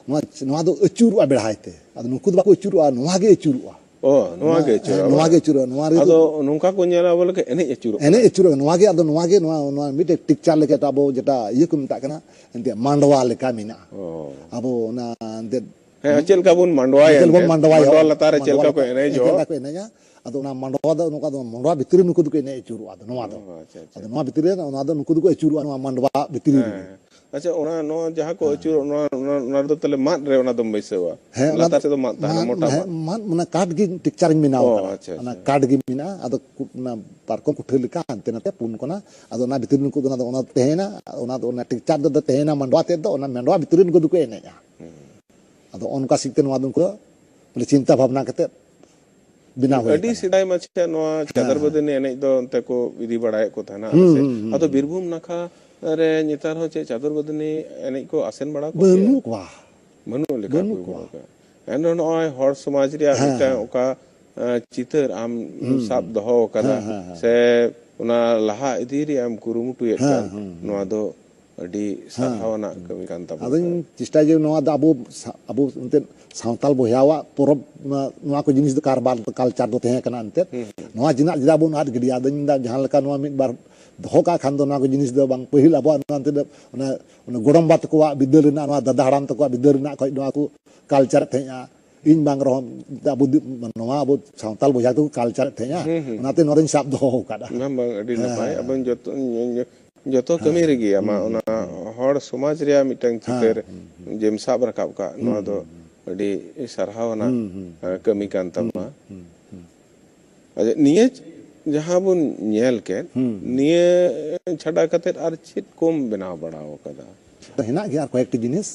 ᱱᱚᱣᱟ, ᱱᱚᱣᱟ ᱫᱚ ᱟᱹᱪᱩᱨᱚᱜᱼᱟ ᱵᱮᱲᱦᱟᱭ ᱛᱮ᱾ ᱟᱫᱚ ᱱᱩᱠᱩ ᱫᱚ ᱵᱟᱠᱚ ᱟᱹᱪᱩᱨᱚᱜᱼᱟ, ᱱᱚᱣᱟ ᱜᱮ ᱟᱹᱪᱩᱨᱚᱜᱼᱟ᱾ ᱚ, ᱱᱚᱣᱟ ᱜᱮ ᱟᱹᱪᱩᱨᱚᱜᱼᱟ, ᱱᱚᱣᱟ ᱜᱮ ᱵᱟᱝ? ᱟᱹᱪᱩᱨᱚᱜᱼᱟ, ᱱᱚᱣᱟ ᱨᱮ ᱟᱫᱚ ᱱᱚᱝᱠᱟ ᱠᱚ ᱧᱮᱞᱟ ᱵᱚᱞᱮ ᱠᱤ ᱮᱱᱮᱡ ᱟᱹᱪᱩᱨᱚᱜ ᱠᱟᱱᱟ᱾ ᱮᱱᱮᱡ ᱟᱹᱪᱩᱨᱚᱜ ᱠᱟᱱᱟ, ᱱᱚᱣᱟ ᱜᱮ᱾ ᱟᱫᱚ ᱱᱚᱣᱟ ᱜᱮ, ᱱᱚᱣᱟ, ᱱᱚᱣᱟ ᱢᱤᱫᱴᱮᱡ ᱴᱤᱠᱪᱟᱨ ᱞᱮᱠᱟᱛᱮ ᱟᱵᱚ ᱡᱮᱴᱟ ᱤᱭᱟᱹ ᱠᱚ ᱢᱮᱛᱟᱜ ᱠᱟᱱᱟ, ᱮᱱᱛᱮᱫ ᱢᱟᱰᱣᱟ ᱞᱮᱠᱟ ᱢᱮᱱᱟᱜᱼᱟ᱾ ᱚ᱾ ᱟᱵᱚ ᱚᱱᱟ ᱮᱱᱛᱮᱫ ᱦᱮᱸ, ᱪᱮᱫ ᱞᱮᱠᱟ ᱵᱚᱱ ᱢᱟᱰᱣᱟᱭᱟ ᱪᱮᱫ ᱞᱮᱠᱟ ᱵᱚᱱ ᱮᱱᱛᱮᱫ? ᱢᱟᱰᱣᱟᱭᱟ, ᱢᱟᱰᱣᱟ ᱞᱟᱛᱟᱨ ᱨᱮ ᱪᱮᱫ ᱞᱮᱠᱟ ᱠᱚ ᱮᱱᱮᱡᱚᱜ? ᱪᱮᱫ ᱞᱮᱠᱟ ᱠᱚ ᱮᱱᱮᱡᱟ? ᱟᱫᱚ ᱚᱱᱟ ᱢᱟᱰᱣᱟ ᱫᱚ, ᱱᱚᱝᱠᱟ ᱫᱚ ᱢᱟᱰᱣᱟ ᱵᱷᱤᱛᱨᱤ ᱨᱮ ᱱᱩᱠᱩ ᱫᱚᱠᱚ ᱮᱱᱮᱡ ᱟᱹᱪᱩᱨᱚᱜᱼᱟ᱾ ᱟᱫᱚ ᱱᱚᱣᱟ ᱫᱚ, ᱚ, ᱟᱪᱪᱷᱟ, ᱟᱪᱪᱷᱟ᱾ ᱟᱫᱚ ᱱᱚᱣᱟ ᱵᱷᱤᱛᱨᱤ ᱨᱮ, ᱚᱱᱟ ᱫᱚ ᱱᱩᱠᱩ ᱫᱚᱠᱚ ᱟᱹᱪᱩᱨᱚᱜᱼᱟ ᱱᱚᱣᱟ ᱢᱟᱰᱣᱟ ᱵᱷᱤᱛᱨᱤ ᱨᱮᱜᱮ᱾ ᱦᱮᱸ᱾ ᱟᱪᱪᱷᱟ, ᱚᱱᱟ, ᱱᱚᱣᱟ ᱡᱟᱦᱟᱸ ᱠᱚ ᱦᱮᱸ᱾ ᱟᱹᱪᱩᱨᱚᱜ, ᱱᱚᱣᱟ, ᱱᱚᱣᱟ, ᱱᱚᱣᱟ ᱨᱮᱫᱚ ᱛᱟᱦᱞᱮ ᱢᱟᱫ ᱨᱮ ᱚᱱᱟ ᱫᱚᱢ ᱵᱟᱹᱭᱥᱟᱹᱣᱟ? ᱦᱮᱸ, ᱚᱱᱟ ᱞᱟᱛᱟᱨ ᱥᱮᱫ ᱫᱚ ᱢᱟᱫ ᱛᱟᱦᱮᱱᱟ, ᱢᱟᱫ, ᱢᱚᱴᱟ ᱦᱮᱸ, ᱢᱟᱫ᱾ ᱢᱟᱫ, ᱚᱱᱟ ᱠᱟᱴ ᱜᱮ ᱴᱮᱠᱪᱟᱨ ᱤᱧ ᱵᱮᱱᱟᱣ ᱚ, ᱠᱟᱫᱟ᱾ ᱟᱪᱪᱷᱟ, ᱚᱱᱟ ᱟᱪᱪᱷᱟ᱾ ᱠᱟᱴ ᱜᱮ ᱢᱮᱱᱟᱜᱼᱟ᱾ ᱟᱫᱚ ᱠᱩ-, ᱚᱱᱟ ᱯᱟᱨᱠᱚᱢ ᱠᱩᱴᱷᱟᱹ ᱞᱮᱠᱟ ᱦᱟᱱᱛᱮ ᱱᱟᱛᱮ ᱯᱩᱱ ᱠᱚᱱᱟ᱾ ᱟᱫᱚ ᱚᱱᱟ ᱵᱷᱤᱛᱨᱤ ᱨᱮ ᱱᱩᱠᱩ ᱫᱚ, ᱚᱱᱟ ᱫᱚ, ᱚᱱᱟ ᱛᱟᱦᱮᱱᱟ᱾ ᱚᱱᱟ ᱫᱚ, ᱚᱱᱟ ᱴᱮᱠᱪᱟᱨ ᱫᱚ ᱛᱟᱦᱮᱱᱟ ᱢᱟᱰᱣᱟ ᱛᱮᱫ ᱫᱚ, ᱚᱱᱟ ᱢᱟᱰᱣᱟ ᱵᱷᱤᱛᱨᱤ ᱨᱮ ᱱᱩᱠᱩ ᱫᱚᱠᱚ ᱮᱱᱮᱡᱼᱟ᱾ ᱦᱩᱸ᱾ ᱟᱫᱚ ᱚᱱᱠᱟ ᱥᱤᱠ ᱛᱮ ᱱᱚᱣᱟ ᱫᱚ ᱩᱱᱠᱩ ᱫᱚ ᱵᱚᱞᱮ ᱪᱤᱱᱛᱟ ᱵᱷᱟᱵᱽᱱᱟ ᱠᱟᱛᱮᱫ ᱵᱮᱱᱟᱣ ᱦᱩᱭ ᱟᱹᱰᱤ ᱟᱠᱟᱱᱟ᱾ ᱥᱮᱫᱟᱭ ᱢᱟᱪᱷᱟ ᱱᱚᱣᱟ ᱦᱮᱸ, ᱪᱟᱫᱚᱨ ᱦᱮᱸ᱾ ᱵᱟᱹᱫᱟᱹᱱᱤ ᱮᱱᱮᱡ ᱫᱚ ᱚᱱᱛᱮ ᱠᱚ ᱤᱫᱤ ᱵᱟᱲᱟᱭᱮᱫ ᱠᱚ ᱛᱟᱦᱮᱱᱟ, ᱦᱩᱸ, ᱦᱮᱸ ᱥᱮ? ᱦᱩᱸ, ᱦᱩᱸ, ᱟᱫᱚ ᱦᱩᱸ᱾ ᱵᱤᱨᱵᱷᱩᱢ ᱱᱟᱠᱷᱟ ᱨᱮ ᱱᱮᱛᱟᱨ ᱦᱚᱸ ᱪᱮᱫ ᱪᱟᱫᱚᱨ ᱵᱟᱹᱫᱟᱹᱱᱤ ᱮᱱᱮᱡ ᱠᱚ ᱟᱥᱮᱱ ᱵᱟᱲᱟ ᱠᱚᱜᱮᱭᱟ? ᱵᱟᱹᱱᱩᱜ ᱠᱚᱣᱟ᱾ ᱵᱟᱹᱱᱩᱜ ᱞᱮᱠᱟ ᱵᱟᱹᱱᱩᱜ ᱠᱚ ᱠᱚᱣᱟ᱾ ᱵᱟᱹᱱᱩᱜ ᱠᱚᱣᱟ᱾ ᱮᱱᱨᱮᱦᱚᱸ ᱱᱚᱜᱼᱚᱭ ᱦᱚᱲ ᱥᱚᱢᱟᱡᱽ ᱨᱮᱭᱟᱜ ᱦᱮᱸ, ᱢᱤᱫᱴᱟᱝ ᱦᱮᱸ᱾ ᱚᱠᱟ, ᱮᱸ, ᱪᱤᱛᱟᱹᱨ ᱟᱢ ᱦᱩᱸ, ᱥᱟᱵ ᱦᱩᱸ᱾ ᱫᱚᱦᱚ ᱟᱠᱟᱫᱟ ᱦᱮᱸ, ᱦᱮᱸ, ᱦᱮᱸ᱾ ᱥᱮ ᱚᱱᱟ ᱞᱟᱦᱟ ᱤᱫᱤ ᱨᱮᱭᱟᱜ ᱮᱢ ᱠᱩᱨᱩᱢᱩᱴᱩᱭᱮᱫ ᱦᱮᱸ, ᱠᱟᱱ, ᱦᱩᱸ, ᱦᱩᱸ᱾ ᱱᱚᱣᱟ ᱫᱚ ᱟᱹᱰᱤ ᱦᱮᱸ, ᱥᱟᱨᱦᱟᱣ ᱟᱱᱟᱜ ᱦᱩᱸ᱾ ᱠᱟᱹᱢᱤ ᱠᱟᱱ ᱛᱟᱵᱚᱱᱟ᱾ ᱟᱫᱚᱧ ᱪᱮᱥᱴᱟᱭᱟ ᱡᱮ ᱱᱚᱣᱟ ᱫᱚ ᱟᱵᱚ ᱥᱟ-, ᱟᱵᱚ ᱮᱱᱛᱮᱫ ᱥᱟᱱᱛᱟᱞ ᱵᱚᱭᱦᱟᱣᱟᱜ ᱯᱚᱨᱚᱵᱽ, ᱱᱚᱣᱟ, ᱱᱚᱣᱟ ᱠᱚ ᱡᱤᱱᱤᱥ ᱫᱚ ᱠᱟᱨᱵᱟᱨ, ᱠᱟᱞᱪᱟᱨ ᱫᱚ ᱛᱟᱦᱮᱸ ᱠᱟᱱᱟ ᱮᱱᱛᱮᱫ᱾ ᱦᱩᱸ, ᱦᱩᱸ᱾ ᱱᱚᱣᱟ ᱡᱤᱱᱟᱜ ᱪᱮᱫᱟᱜ ᱵᱚᱱ ᱟᱫ ᱜᱤᱰᱤᱭᱟ? ᱟᱫᱚᱧ ᱢᱮᱱᱫᱟ ᱡᱟᱦᱟᱸ ᱞᱮᱠᱟ ᱱᱚᱣᱟ ᱢᱤᱫ ᱵᱟᱨ ᱫᱚᱦᱚ ᱠᱟᱜ ᱠᱷᱟᱱ ᱫᱚ ᱱᱚᱣᱟ ᱠᱚ ᱡᱤᱱᱤᱥ ᱫᱚ ᱵᱟᱝ, ᱯᱟᱹᱦᱤᱞ ᱟᱵᱚᱣᱟᱜ ᱱᱚᱣᱟ ᱛᱤᱱᱟᱹᱜ ᱚᱱᱟ, ᱚᱱᱟ ᱜᱚᱲᱚᱢᱵᱟ ᱛᱟᱠᱚᱣᱟᱜ ᱵᱤᱫᱟᱹᱞ ᱨᱮᱱᱟᱜ, ᱱᱚᱣᱟ ᱫᱟᱫᱟ ᱦᱟᱲᱟᱢ ᱛᱟᱠᱚᱣᱟᱜ ᱵᱤᱫᱟᱹᱞ ᱨᱮᱱᱟᱜ ᱠᱷᱚᱡ ᱱᱚᱣᱟ ᱠᱚ ᱠᱟᱞᱪᱟᱨ ᱛᱟᱦᱮᱸᱜᱼᱟ᱾ ᱤᱧ ᱵᱟᱝ ᱨᱮᱦᱚᱸ ᱟᱵᱚ ᱫᱤ-, ᱱᱚᱣᱟ ᱟᱵᱚ ᱥᱟᱱᱛᱟᱞ ᱵᱚᱭᱦᱟ ᱛᱟᱠᱚ ᱠᱟᱞᱪᱟᱨ ᱛᱟᱦᱮᱸᱜᱼᱟ, ᱦᱩᱸ, ᱦᱩᱸ᱾ ᱚᱱᱟᱛᱮ ᱱᱚᱣᱟ ᱫᱚᱧ ᱥᱟᱵ ᱫᱚᱦᱚ ᱟᱠᱟᱫᱼᱟ᱾ ᱵᱟᱝ, ᱵᱟᱝ, ᱟᱹᱰᱤ ᱦᱮᱸ, ᱱᱟᱯᱟᱭ᱾ ᱦᱮᱸ, ᱟᱵᱚ ᱦᱮᱸ᱾ ᱡᱚᱛᱚ, ᱡᱚᱛᱚ ᱦᱮᱸ᱾ ᱠᱟᱹᱢᱤ ᱨᱮᱜᱮ ᱟᱢᱟᱜ ᱦᱩᱸ, ᱚᱱᱟ ᱦᱩᱸ, ᱦᱩᱸ᱾ ᱦᱚᱲ ᱥᱚᱢᱟᱡᱽ ᱨᱮᱭᱟᱜ ᱢᱤᱫᱴᱟᱝ ᱦᱮᱸ, ᱪᱤᱛᱟᱹᱨ ᱦᱩᱸ, ᱦᱩᱸ᱾ ᱡᱮᱢ ᱥᱟᱵ ᱨᱟᱠᱟᱵ ᱠᱟᱜ, ᱦᱩᱸ, ᱱᱚᱣᱟ ᱫᱚ ᱦᱩᱸ, ᱦᱩᱸ᱾ ᱟᱹᱰᱤ ᱥᱟᱨᱦᱟᱣ ᱟᱱᱟᱜ, ᱦᱩᱸ, ᱦᱩᱸ, ᱮᱸ, ᱠᱟᱹᱢᱤ ᱠᱟᱱ ᱦᱩᱸ, ᱛᱟᱢᱟ᱾ ᱦᱩᱸ, ᱦᱩᱸ᱾ ᱟᱪᱪᱷᱟ, ᱱᱤᱭᱟᱹ ᱡᱟᱦᱟᱸ ᱵᱚᱱ ᱧᱮᱞ ᱠᱮᱫ, ᱦᱩᱸ, ᱦᱩᱸ᱾ ᱱᱤᱭᱟᱹ ᱪᱷᱟᱰᱟ ᱠᱟᱛᱮᱫ ᱟᱨ ᱪᱮᱫ ᱠᱚᱢ ᱵᱮᱱᱟᱣ ᱵᱟᱲᱟ ᱟᱠᱟᱫᱟ? ᱦᱮᱱᱟᱜ ᱜᱮᱭᱟ ᱟᱨ ᱠᱚᱭᱮᱠᱴᱤ ᱡᱤᱱᱤᱥ,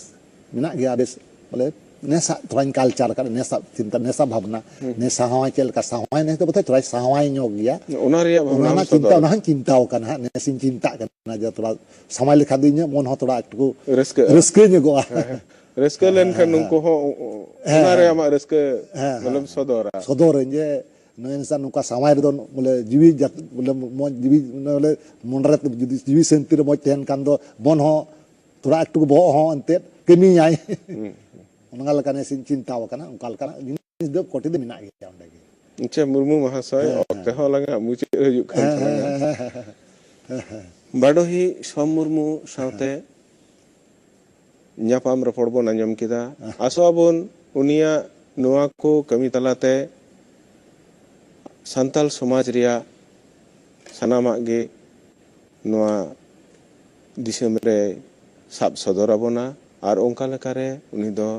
ᱢᱮᱱᱟᱜ ᱜᱮᱭᱟ ᱵᱮᱥ, ᱵᱚᱞᱮ ᱱᱮᱥᱟᱜ ᱛᱷᱚᱲᱟᱧ ᱠᱟᱞᱪᱟᱨ ᱟᱠᱟᱫ, ᱱᱮᱥᱟᱜ ᱪᱤᱱᱛᱟ, ᱱᱮᱥᱟ ᱵᱷᱟᱵᱽᱱᱟ, ᱦᱩᱸ᱾ ᱱᱮᱥᱟ ᱦᱚᱸ ᱪᱮᱫ ᱞᱮᱠᱟ ᱥᱟᱶᱟᱭ, ᱱᱮᱥ ᱫᱚ ᱵᱚᱞᱮ ᱛᱷᱚᱲᱟᱭ ᱥᱟᱶᱟᱭ ᱧᱚᱜ ᱜᱮᱭᱟ᱾ ᱚᱱᱟ ᱨᱮᱭᱟᱜ ᱚᱱᱟ ᱵᱷᱟᱵᱽᱱᱟᱢ ᱨᱮᱱᱟᱜ ᱪᱤᱱᱛᱟ, ᱥᱚᱫᱚᱨᱟ᱾ ᱚᱱᱟ ᱦᱚᱸᱧ ᱪᱤᱱᱛᱟᱣ ᱠᱟᱱᱟ ᱦᱟᱸᱜ, ᱱᱮᱥᱤᱧ ᱪᱤᱱᱛᱟᱜ ᱠᱟᱱᱟ ᱡᱮ ᱛᱷᱚᱲᱟ ᱥᱟᱶᱟᱭ ᱞᱮᱠᱷᱟᱱ ᱫᱚ ᱤᱧᱟᱹᱜ ᱢᱚᱱ ᱦᱚᱸ ᱛᱷᱚᱲᱟ ᱮᱠᱴᱩ ᱨᱟᱹᱥᱠᱟᱹᱜᱼᱟ᱾ ᱨᱟᱹᱥᱠᱟᱹ ᱧᱚᱜᱚᱜᱼᱟ᱾ ᱦᱮᱸ, ᱦᱮᱸ᱾ ᱨᱟᱹᱥᱠᱟᱹ ᱦᱮᱸ, ᱞᱮᱱᱠᱷᱟᱱ ᱦᱮᱸ, ᱱᱩᱠᱩ ᱦᱮᱸ᱾ ᱦᱚᱸ ᱦᱮᱸ, ᱚᱱᱟ ᱨᱮ ᱦᱮᱸ᱾ ᱟᱢᱟᱜ ᱨᱟᱹᱥᱠᱟᱹ ᱦᱮᱸ, ᱦᱮᱸ, ᱢᱟᱱᱮᱢ ᱦᱮᱸ᱾ ᱥᱚᱫᱚᱨᱟ᱾ ᱥᱚᱫᱚᱨᱟᱹᱧ ᱡᱮ ᱱᱚᱜᱼᱚᱭ ᱱᱮᱥᱟ ᱱᱚᱝᱠᱟ ᱥᱟᱶᱟᱭ ᱨᱮᱫᱚ ᱵᱚᱞᱮ ᱡᱤᱣᱤ ᱡᱟᱹᱛ ᱵᱚᱞᱮ ᱢᱚᱡᱽ ᱡᱤᱣᱤ ᱵᱚᱞᱮ ᱢᱚᱱᱮ ᱨᱮ ᱡᱩᱫᱤ ᱡᱤᱣᱤ ᱥᱟᱹᱱᱛᱤ ᱨᱮ ᱢᱚᱡᱽ ᱛᱟᱦᱮᱱ ᱠᱷᱟᱱ ᱫᱚ ᱢᱚᱱ ᱦᱚᱸ ᱛᱷᱚᱲᱟ ᱮᱠᱴᱩ ᱵᱚᱦᱚᱜ ᱦᱚᱸ ᱮᱱᱛᱮᱫ ᱠᱟᱹᱢᱤᱭᱟᱭ᱾ ᱦᱩᱸ᱾ ᱚᱱᱟ ᱞᱮᱠᱟ ᱱᱮᱥᱤᱧ ᱪᱤᱱᱛᱟᱣ ᱟᱠᱟᱱᱟ, ᱚᱱᱠᱟ ᱞᱮᱠᱟᱱᱟᱜ ᱡᱤᱱᱤᱥ᱾ ᱡᱤᱱᱤᱥ ᱫᱚ ᱠᱚᱴᱤ ᱫᱚ ᱢᱮᱱᱟᱜ ᱜᱮᱭᱟ ᱚᱸᱰᱮ ᱜᱮ᱾ ᱟᱪᱪᱷᱟ, ᱢᱩᱨᱢᱩ ᱢᱟᱦᱟᱥᱚᱭ, ᱦᱮᱸ, ᱚᱠᱛᱮ ᱦᱮᱸ᱾ ᱦᱚᱸ ᱟᱞᱟᱝᱟᱜ ᱢᱩᱪᱟᱹᱫ ᱦᱤᱡᱩᱜ ᱠᱟᱱ ᱦᱮᱸ, ᱛᱟᱞᱟᱝᱟ᱾ ᱦᱮᱸ, ᱦᱮᱸ, ᱦᱮᱸ, ᱦᱮᱸ᱾ ᱵᱟᱰᱚᱦᱤ ᱥᱚᱢ ᱢᱩᱨᱢᱩ ᱥᱟᱶᱛᱮ ᱧᱟᱯᱟᱢ ᱨᱚᱯᱚᱲ ᱵᱚᱱ ᱟᱸᱡᱚᱢ ᱠᱮᱫᱟ᱾ ᱦᱮᱸ᱾ ᱟᱥᱚᱜ ᱟᱵᱚᱱ ᱩᱱᱤᱭᱟᱜ ᱱᱚᱣᱟ ᱠᱚ ᱠᱟᱹᱢᱤ ᱛᱟᱞᱟᱛᱮ ᱥᱟᱱᱛᱟᱞ ᱥᱚᱢᱟᱡᱽ ᱨᱮᱭᱟᱜ ᱥᱟᱱᱟᱢᱟᱜ ᱜᱮ ᱱᱚᱣᱟ ᱫᱤᱥᱚᱢ ᱨᱮ ᱥᱟᱵ ᱥᱚᱫᱚᱨ ᱟᱵᱚᱱᱟ, ᱟᱨ ᱚᱱᱠᱟ ᱞᱮᱠᱟᱨᱮ ᱩᱱᱤ ᱫᱚ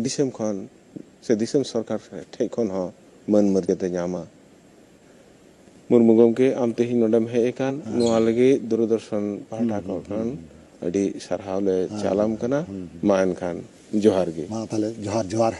ᱫᱤᱥᱚᱢ ᱠᱷᱚᱱ ᱥᱮ ᱫᱤᱥᱚᱢ ᱥᱚᱨᱠᱟᱨ ᱴᱷᱮᱡ ᱠᱷᱚᱱ ᱦᱚᱸ ᱢᱟᱹᱱ ᱢᱚᱨᱡᱟᱫᱟ ᱧᱟᱢᱟ᱾ ᱢᱩᱨᱢᱩ ᱜᱚᱢᱠᱮ, ᱟᱢ ᱛᱮᱦᱮᱧ ᱱᱚᱰᱮᱢ ᱦᱮᱡ ᱟᱠᱟᱱ, ᱦᱮᱸ᱾ ᱱᱚᱣᱟ ᱞᱟᱹᱜᱤᱫ ᱫᱩᱨᱚᱫᱚᱨᱥᱚᱱ ᱯᱟᱦᱴᱟ ᱦᱩᱸ, ᱠᱷᱚᱱ ᱦᱩᱸ, ᱦᱩᱸ᱾ ᱟᱹᱰᱤ ᱥᱟᱨᱦᱟᱣ ᱞᱮ ᱦᱮᱸ, ᱪᱟᱞᱟᱢ ᱦᱮᱸ, ᱠᱟᱱᱟ᱾ ᱦᱩᱸ, ᱦᱩᱸ᱾ ᱢᱟ ᱮᱱᱠᱷᱟᱱ ᱡᱚᱦᱟᱨ ᱜᱮ᱾ ᱢᱟ ᱛᱟᱦᱞᱮ ᱡᱚᱦᱟᱨ, ᱡᱚᱦᱟᱨ᱾